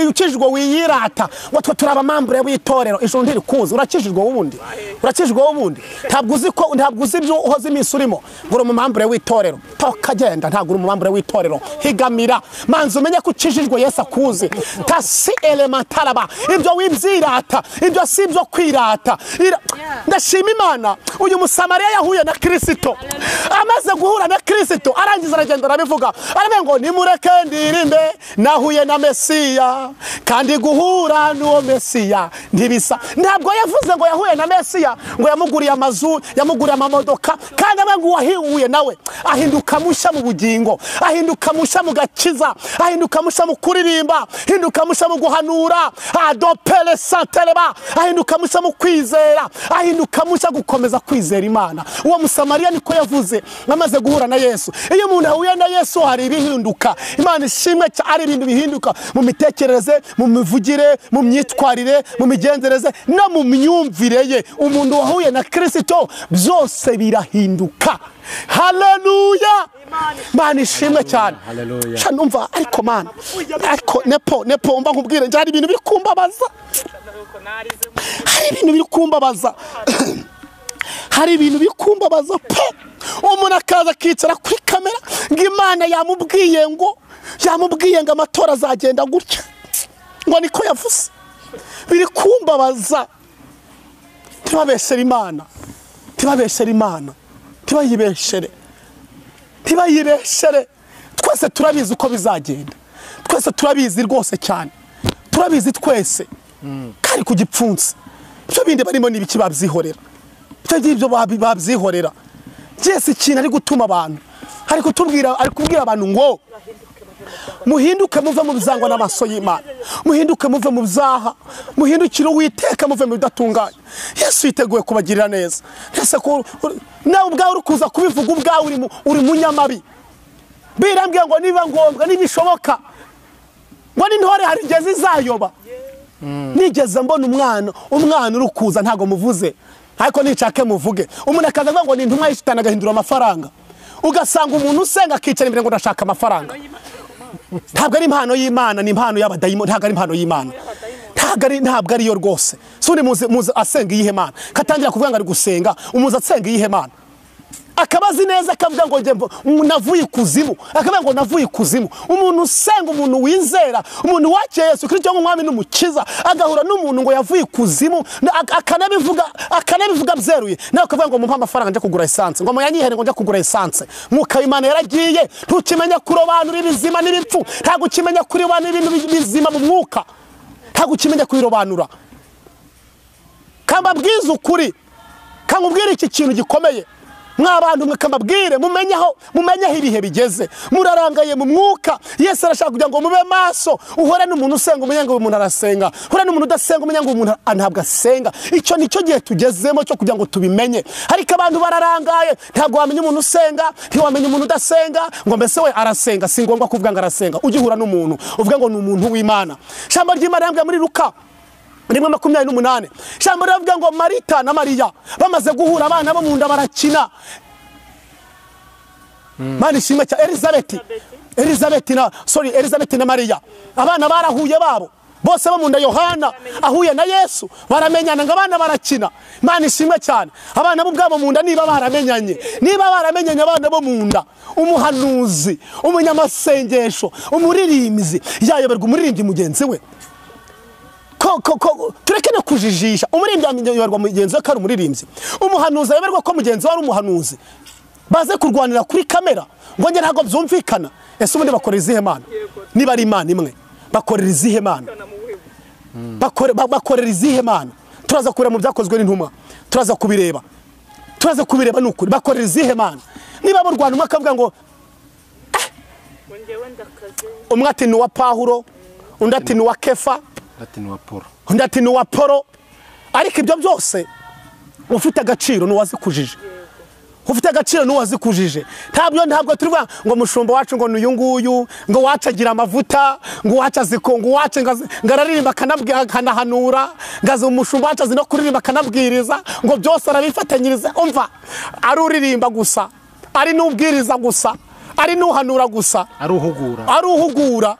ukijijwe wiyirata ngo twe turaba mambure w'itorero, ijuru ntirikuzi. Urakijijwe ubundi, urakijijwe ubundi, ntabwo uzi ko, ntabwo uzi ibyo uhoze iminsi urimo ngo uri umumambure w'itorero. Tokagenda, ntabwo uri umumambure w'itorero. Higamira, manzi umenye ko ukijijwe, Yesu akuzi. Tasi elementaraba, ibyo wibyirata, ibyo si ibyo kwirata. Ndashima Imana, uyu Musamariya yahuye na Kristo, amaze guhura na Kristo arangiza aragenda arabivuga, aravuga ngo nimureke ndirimbe nahuye na Mesiya, kandi guhura n'uwo Mesiya ntibisa. Ntabwo yavuze ngo yahuye na Mesiya ngo yamuguriye amazu, yamuguriye amamodoka, kandi avuga ngo wahuye nawe ahinduka mushya mu bugingo, ahinduka mushya mu gakiza, ahinduka mushya mu kuririmba, ahinduka mushya mu guhanura, adopele santeleba, ahinduka mushya mu kwizera, ahinduka mushya gukomeza kwizera Imana. Uwo Musamariya niko yavuze amaze guhura na Yesu. Iyo umuntu ahuye na Yesu hari ibihinduka. Imana ishimwe, ari ibintu bihinduka mu mitekerereze, mu mivugire, mu myitwarire, mu migenzereze no mu myumvire ye. Umuntu wahuye na Kristo byose birahinduka. Haleluya, Imana ishimwe cyane. Numva ariko mana, ariko nepo mba nkubwire, njye hari ibintu biri kumbabaza, hari ibintu biri kumbabaza, hari ibintu bikumbabaza pe. Umuntu akaza akicara kuri kamera ngo Imana yamubwiye ngo, yamubwiye ngo amatora azagenda gutya, ngo niko yavuze. Biri kumbabaza. Ntibabeshere Imana, ntibabeshere Imana, ntibayibeshere, ntibayibeshere. Twese turabizi uko bizagenda, twese turabizi rwose cyane, turabizi twese. Kari ku gipfunsi ibyo bindi barimo n'ibiki babyihorera, ibyo ngibyo babyihorera. Yesu ikintu ari gutuma abantu, ari kutubwira, ari kubwira abantu ngo muhinduke muve mu bizangwa n'amaso y'Imana, muhinduke muve mu byaha, muhindukire Uwiteka muve mu bidatunganye. Yesu yiteguye kubagirira neza. Ese ko nawe ubwawe uri kuza kubivuga ubwawe uri munyamabi. Birambwiye ngo niba ngombwa nibishoboka ngo n'intore hari igihe zizayoba. Nigeze mbona umwana uri kuza, ntago muvuze ariko nicake muvuge, umuntu akaza avuga ngo ni intumwa y'ishitani agahindura amafaranga. Ugasanga umuntu usenga akicara imbere ngo ndashaka amafaranga. Ntabwo ari impano y'Imana, ni impano y'abadayimoni, ntabwo ari impano y'Imana, ntabwo ari yo rwose. Sundi muzi asenga iyihe Mana katangira kuvuga ngo ari gusenga, umuzi asenga iyihe Mana akabazi neza akavuga ngo nge navuye ikuzimu, akavuga ngo navuye ikuzimu. Umuntu usenga, umuntu wizera, umuntu wakiye Yesu Kristo nk'umwami n'umukiza, agahura n'umuntu ngo yavuye ikuzimu, akanabivuga byeruye, nawe akavuga ngo mumpe amafaranga nje kugura essence, ngo muyanyihere ngo nje kugura essence. Mwuka w'Imana yaragiye, ntukimenya kurobanura ibizima n'ibipfu, ntabwo ukimenya kurobanura ibintu bizima mu mwuka, ntabwo ukimenya kubirobanura. Kamba bwiza ukuri, kangubwira iki kintu gikomeye. Mwabantu mwe kamabwire mumenye aho ibihe bigeze. Murarangaye mu mwuka. Yesu arashaka kugira ngo mube maso. Uhora n'umuntu usenga umenye ngo umuntu arasenga, uhora n'umuntu udasenga umenye ngo umuntu ntabwo asenga. Icyo nicyo gihe tugezemo cyo kugira ngo tubimenye. Ariko abantu bararangaye, ntabwo wamenya umuntu usenga, ntiwamenya umuntu udasenga, ngo mbese we arasenga. Si ngombwa kuvuga ngo arasenga, ugihura n'umuntu uvuga ngo ni umuntu w'Imana. Ijambo ry'Imana yambwiye muri Luka 1:28, ijambo riravuga ngo Marita na Mariya bamaze guhura abana bo mu nda barakina. Mani ishimwe cya Elizabeth na Mariya, abana barahuye babo bose bo mu nda. Yohana ahuye na Yesu baramenyana, ngo abana barakina. Imana ishimwe cyane. Abana bo ubwabo mu nda niba baramenyanye, abana bo mu nda, umuhanuzi, umunyamasengesho, umuririmbyi yayoberwa umuririmbyi mugenzi we. Tureke no kujijisha. Umuririmbyi yayoberwa mugenzi we ko ari umuririmbyi, umuhanuzi ayoberwa ko mugenzi we ari umuhanuzi. Baze kurwanira kuri kamera ngo njye ntabwo byumvikana. Ese ubundi bakorera izihe Mana? Niba ari Imana imwe, bakorera izihe Mana? Bakorera izihe Mana? Turaza kureba mu byakozwe n'intumwa, turaza kubireba nukuri. Bakorera izihe Mana? Niba mu Rwanda umwe akavuga ngo umwe ati ni uwa Pawulo, undi ati ni uwa Kefa, undi ati ni uwa Polo, ariko ibyo byose ufite agaciro ni uwazikujije. Ufite agaciro ni uwazikujije. Ntabwo tuvuga ngo mushumba wacu ngo n'uyu nguyu, ngo wacagira amavuta, ngo waca ziko, ngo wace ngo araririmba akanahanura, ngaze umushumba wacu azi no kuririmba akanabwiriza, ngo byose arabifatanyiriza. Umva, ari uririmba gusa, ari n'ubwiriza gusa, ari n'uhanura gusa, ari uhugura.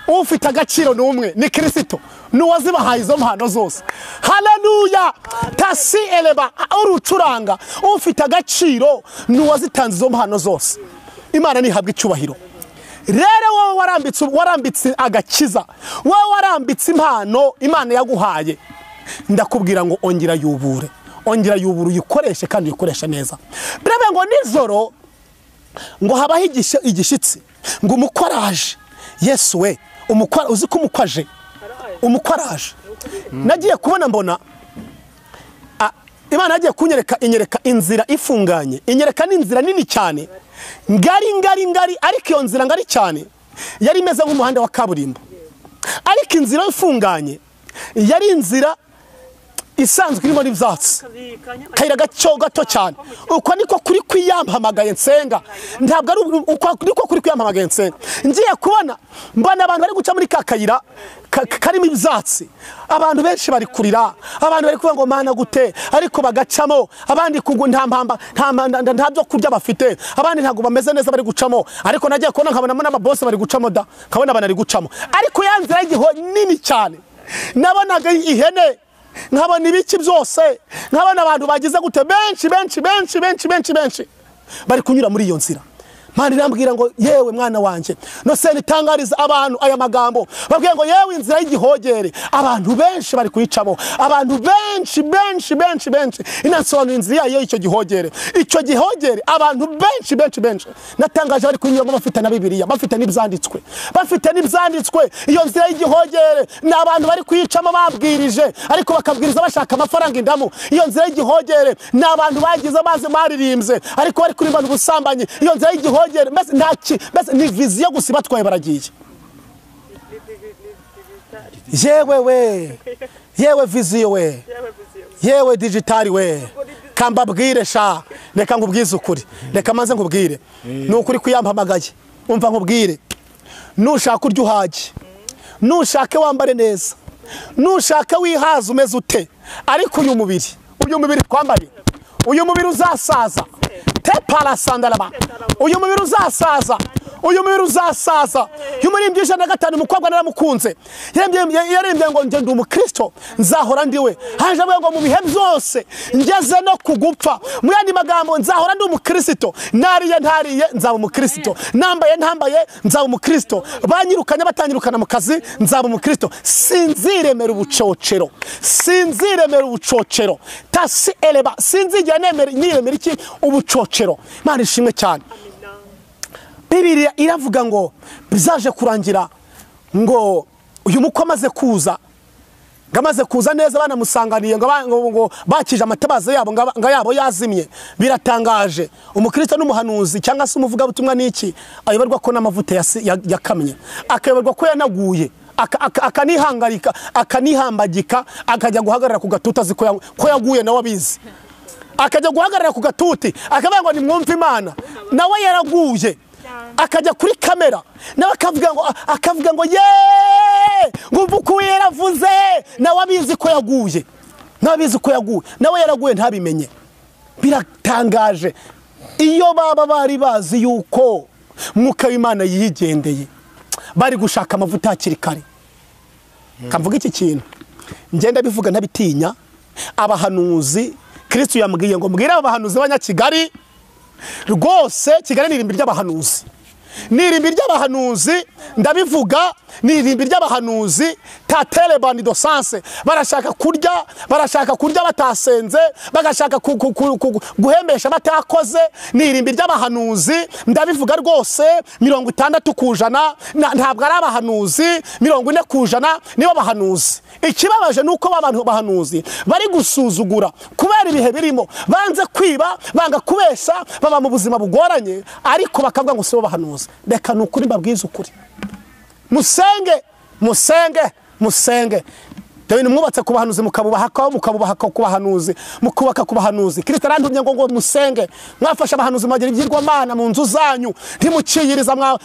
Ufite agaciro ni umwe, ni Kristo, n'uwazibahaye izo mpano zose. Haleluya! Tasi eleba urucuranga, ufite agaciro n'uwazitanze izo mpano zose. Imana nihabwe icyubahiro. Rero wowe warambitse agakiza, wowe warambitse impano Imana yaguhaye, ndakubwira ngo ongera yubure, uyikoreshe kandi uyikoreshe neza. Biravuga ngo nijoro ngo habaho igishitsi, ngo umukoraje Yesu we, uzi ko umukwaje, umukwaraje. Nagiye kubona mbona Imana yagiye kunyereka, inyereka inzira ifunganye, inyereka n'inzira nini cyane, ngari ngari ngari, ariko iyo nzira ngari cyane yari imeze nk'umuhanda wa kaburimbo, ariko inzira ifunganye yari inzira isanzwe irimo n'ibyatsi, kayira gato gato cyane. Uko niko kuri kwiyampamagaye nsenga, ntabwo ari uko niko kuri kwiyampamagaye nsenga. Ngiye kubona mbona abantu bari guca muri ka kayira karimo ibyatsi, abantu benshi bari kurira, abantu bari kuvuga ngo Mana gute, ariko bagacamo. Abandi kugu nta mpamba, nta byo kurya bafite, abandi ntabwo bameze neza bari gucamo. Ariko nagiye kubona nkabona n'ababose bari gucamo da, nkabona bari gucamo. Ariko ya nzira y'igiho nini cyane, nabonaga ihene, nkabona ibiki byose, nkabona abantu bagize gute, benshi benshi benshi benshi benshi benshi bari kunyura muri iyo nzira. Mana irambwira ngo yewe mwana wanje, no se nitangariza abantu aya magambo, babwiye ngo yewe inzira y'igihogere abantu benshi bari kuyicamo, abantu benshi benshi benshi benshi. Inasobanura inzira yayo icyo gihogere, icyo gihogere abantu benshi benshi benshi natangaje bari kuyinyuramo, bafite na Bibiliya, bafite n'ibyanditswe, bafite n'ibyanditswe. Iyo nzira y'igihogere ni abantu bari kuyicamo babwirije, ariko bakabwiriza bashaka amafaranga indamu. Iyo nzira y'igihogere ni abantu bagize amazi maririmbye, ariko bari kurimbana ubusambanyi. Iyo nzira y'igihogere mbese ni viziyo gusa batwaye baragiye. Yewe we, yewe viziyo we, yewe digitali we, kambabwire sha, reka nkubwize ukuri, reka maze nkubwire ni ukuri kuyampamagaye. Umva nkubwire, nushaka urya uhage, nushake wambare neza, nushake wihaza umeze ute, ariko uyu mubiri twambaye, uyu mubiri uzasaza, teparasandalaba, uyu mubiri uzasaza, uyu mubiri uzasaza. Y'umuririmbyi 105 umukobwa naramukunze, yarembye ngo nje ndi umukristo nzahora ndiwe, haje avuga ngo mu bihe byose ngeze no kugupfa. Mu yandi magambo, nzahora ndi umukristo, nariye ntariye nzaba umukristo, nambaye ntambaye nzaba umukristo, banyirukanye batanyirukana mu kazi nzaba umukristo. Sinziremera ubucocero, sinziremera ubucocero, tasi eleba, sinzigera nemera niremera iki ubucocero. Imana ishimwe cyane. Bibiliya iravuga ngo bizaje kurangira ngo uyu mukwe amaze kuza, Ngamaze kuza neza banamusanganiye ngo bakije amatabaza yabo nga yabo yazimye. Biratangaje, umukristo n'umuhanuzi cyangwa se umuvugabutumwa niki ayoberwa ko n'amavuta yakamye, akayoberwa ko yanaguye, akanihangarika, akanihambagika, akajya guhagarara ku gatuti azi ko yaguye nawe abizi, akajya guhagarara ku gatuti akavuga ngo nimwumve Imana, nawe yaraguye, akajya kuri kamera nawe akavuga ngo ye ngumva uko yaravuze, nawe abizi ko yaguye, nawe abizi ko yaguye, nawe yaraguye ntabimenye. Biratangaje. Iyo baba bari bazi yuko Mwuka w'Imana yigendeye, bari gushaka amavuta hakiri kare. Kamvuga iki kintu ngenda bivuga ntabitinya. Abahanuzi, Kristo yambwiye ngo mbwire abahanuzi b'Abanyakigali rwose, Kigali ni irimbi ry'abahanuzi, ni irimbi ry'abahanuzi, ndabivuga, ni irimbi ry'abahanuzi. Tatere bandi dosanse barashaka kurya, barashaka kurya batasenze, bagashaka guhembesha batakoze. Ni irimbi ry'abahanuzi, ndabivuga rwose. 60% ntabwo ari abahanuzi, 40% nibo bahanuzi. Ikibabaje nuko abantu bahanuzi bari gusuzugura kubera ibihe birimo, banze kwiba, banga kubesha, baba mu buzima bugoranye, ariko bakavuga ngo sibo bahanuzi. Reka nukuri mbabwize ukuri, musenge, musenge, musenge. Dore mwubatse ku bahanuzi, mukabubaha, mukabubaha ku bahanuzi, mukubaka ku bahanuzi. Kristo arantumye ngo musenge. Mwafasha abahanuzi mwagira ibyirwamana mu nzu zanyu, ntimuciyiriza mwa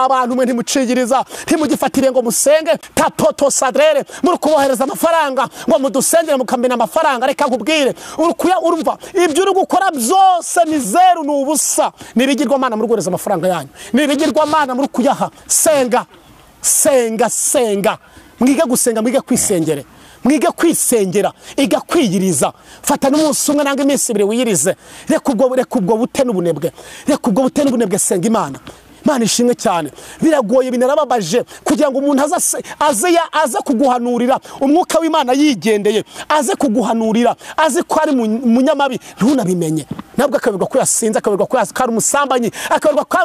abantu mwe, ntimuciyiriza, ntimugifatire ngo musenge. Tapoto sadrere muri kubohereza amafaranga ngo mudusengere, mukamena amafaranga. Reka nkubwire, urukuya urumva ibyo uri gukora byose ni zeru, ni ubusa. Ni ibigirwamana muri guhereza amafaranga yanyu, ni ibigirwamana muri kuyaha. Senga, senga, senga. Mwige gusenga, mwige kwisengere, mwige kwisengera, iga kwiyiriza. Fata n'umunsi umwe nanga iminsi ibiri wiyirize. Reka ubwo bute n'ubunebwe, reka ubwo bute n'ubunebwe. Senga Imana. Imana ishimwe cyane. Biragoye, binarababaje kugira ngo umuntu aze kuguhanurira umwuka w'Imana yigendeye, aze kuguhanurira azi ko ari munyamabi ntunabimenye. Nabwo akayoberwa ko yasinze, akayoberwa ko ari umusambanyi, akayoberwa ko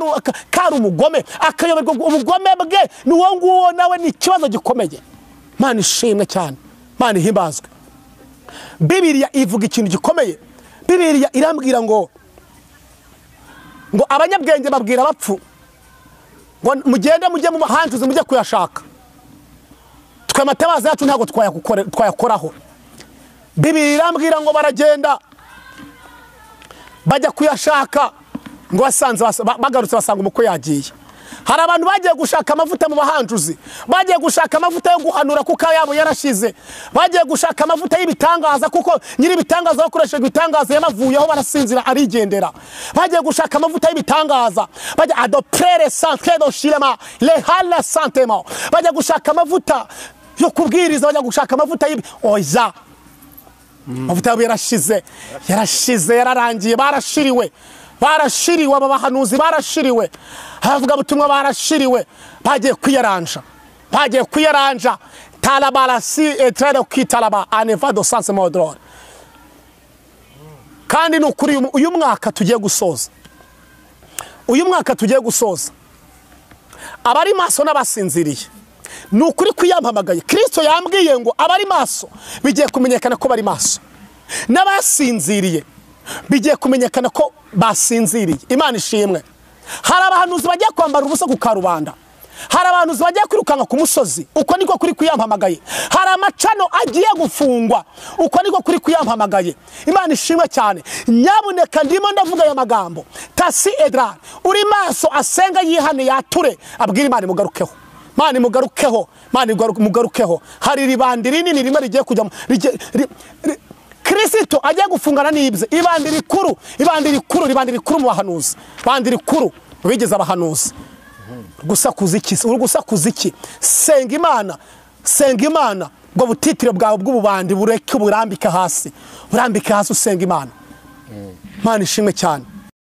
ari umugome, akayoberwa ubugome bwe. Ni uwo nguwo nawe ni ikibazo gikomeye. Imana ishimwe cyane, Imana ihimbazwe. Bibiliya ivuga ikintu gikomeye. Bibiliya irambwira ngo abanyabwenge babwira abapfu ngo mugende mujye mu bahanjuzi mujye kuyashaka, twe amatabaza yacu ntabwo twayakoraho. Bibiliya irambwira ngo baragenda bajya kuyashaka, ngo basanze bagarutse basanga umukwe yagiye. Hari abantu bagiye gushaka amavuta mu bahanjuzi, bagiye gushaka amavuta yo guhanura kuko yabo yarashize, bagiye gushaka amavuta y'ibitangaza kuko nyiri ibitangaza bakoresheje ibitangaza yamavuyeho barasinzira arigendera. Bagiye gushaka amavuta y'ibitangaza, bajya adoprere centre do shilema le hala sentiment, bajya gushaka amavuta yo kubwiriza, bajya gushaka amavuta y'ibi oya. Amavuta yabo yarashize, yarashize, yararangiye, barashiriwe. Barashiriwe aba bahanuzi, barashiriwe abavuga butumwa, barashiriwe. Bagiye kwiyaranja, bagiye kwiyaranja. Talabarasi etrero kitalaba anevado sans modror. Kandi nukuri uyu mwaka tugiye gusoza, uyu mwaka tugiye gusoza, abari maso n'abasinziriye, nukuri kwiyampamagaye. Kristo yambwiye ngo abari maso bigiye kumenyekana ko bari maso, n'abasinziriye bigiye kumenyekana ko basinziriye. Imana ishimwe. Hari abahanuzi bagiye kwambara ubusa ku karubanda, hari abahanuzi bagiye kwirukanka ku musozi, uko niko kuri kuyampamagaye. Hari amacano agiye gufungwa, uko niko kuri kuyampamagaye. Imana ishimwe cyane. Nyabuneka ndimo ndavuga aya magambo. Tasi Edra uri maso asenga yihane yature, abwira Imana imugarukeho, Imana imugarukeho, Imana imugarukeho. Hari ribandi rinini rimwe rigiye kujya Kristo agiye gufungana n'ibye. Ibandi rikuru, ibandi rikuru, ibandi rikuru mu bahanuzi, ibandi rikuru bigeze abahanuzi. Gusakuza iki? Uri gusakuza iki? Senga Imana, senga Imana. Ubwo butitire bwawe bw'ububandi bureke, burambike hasi, burambike hasi, usenga Imana. Imana ishimwe cyane.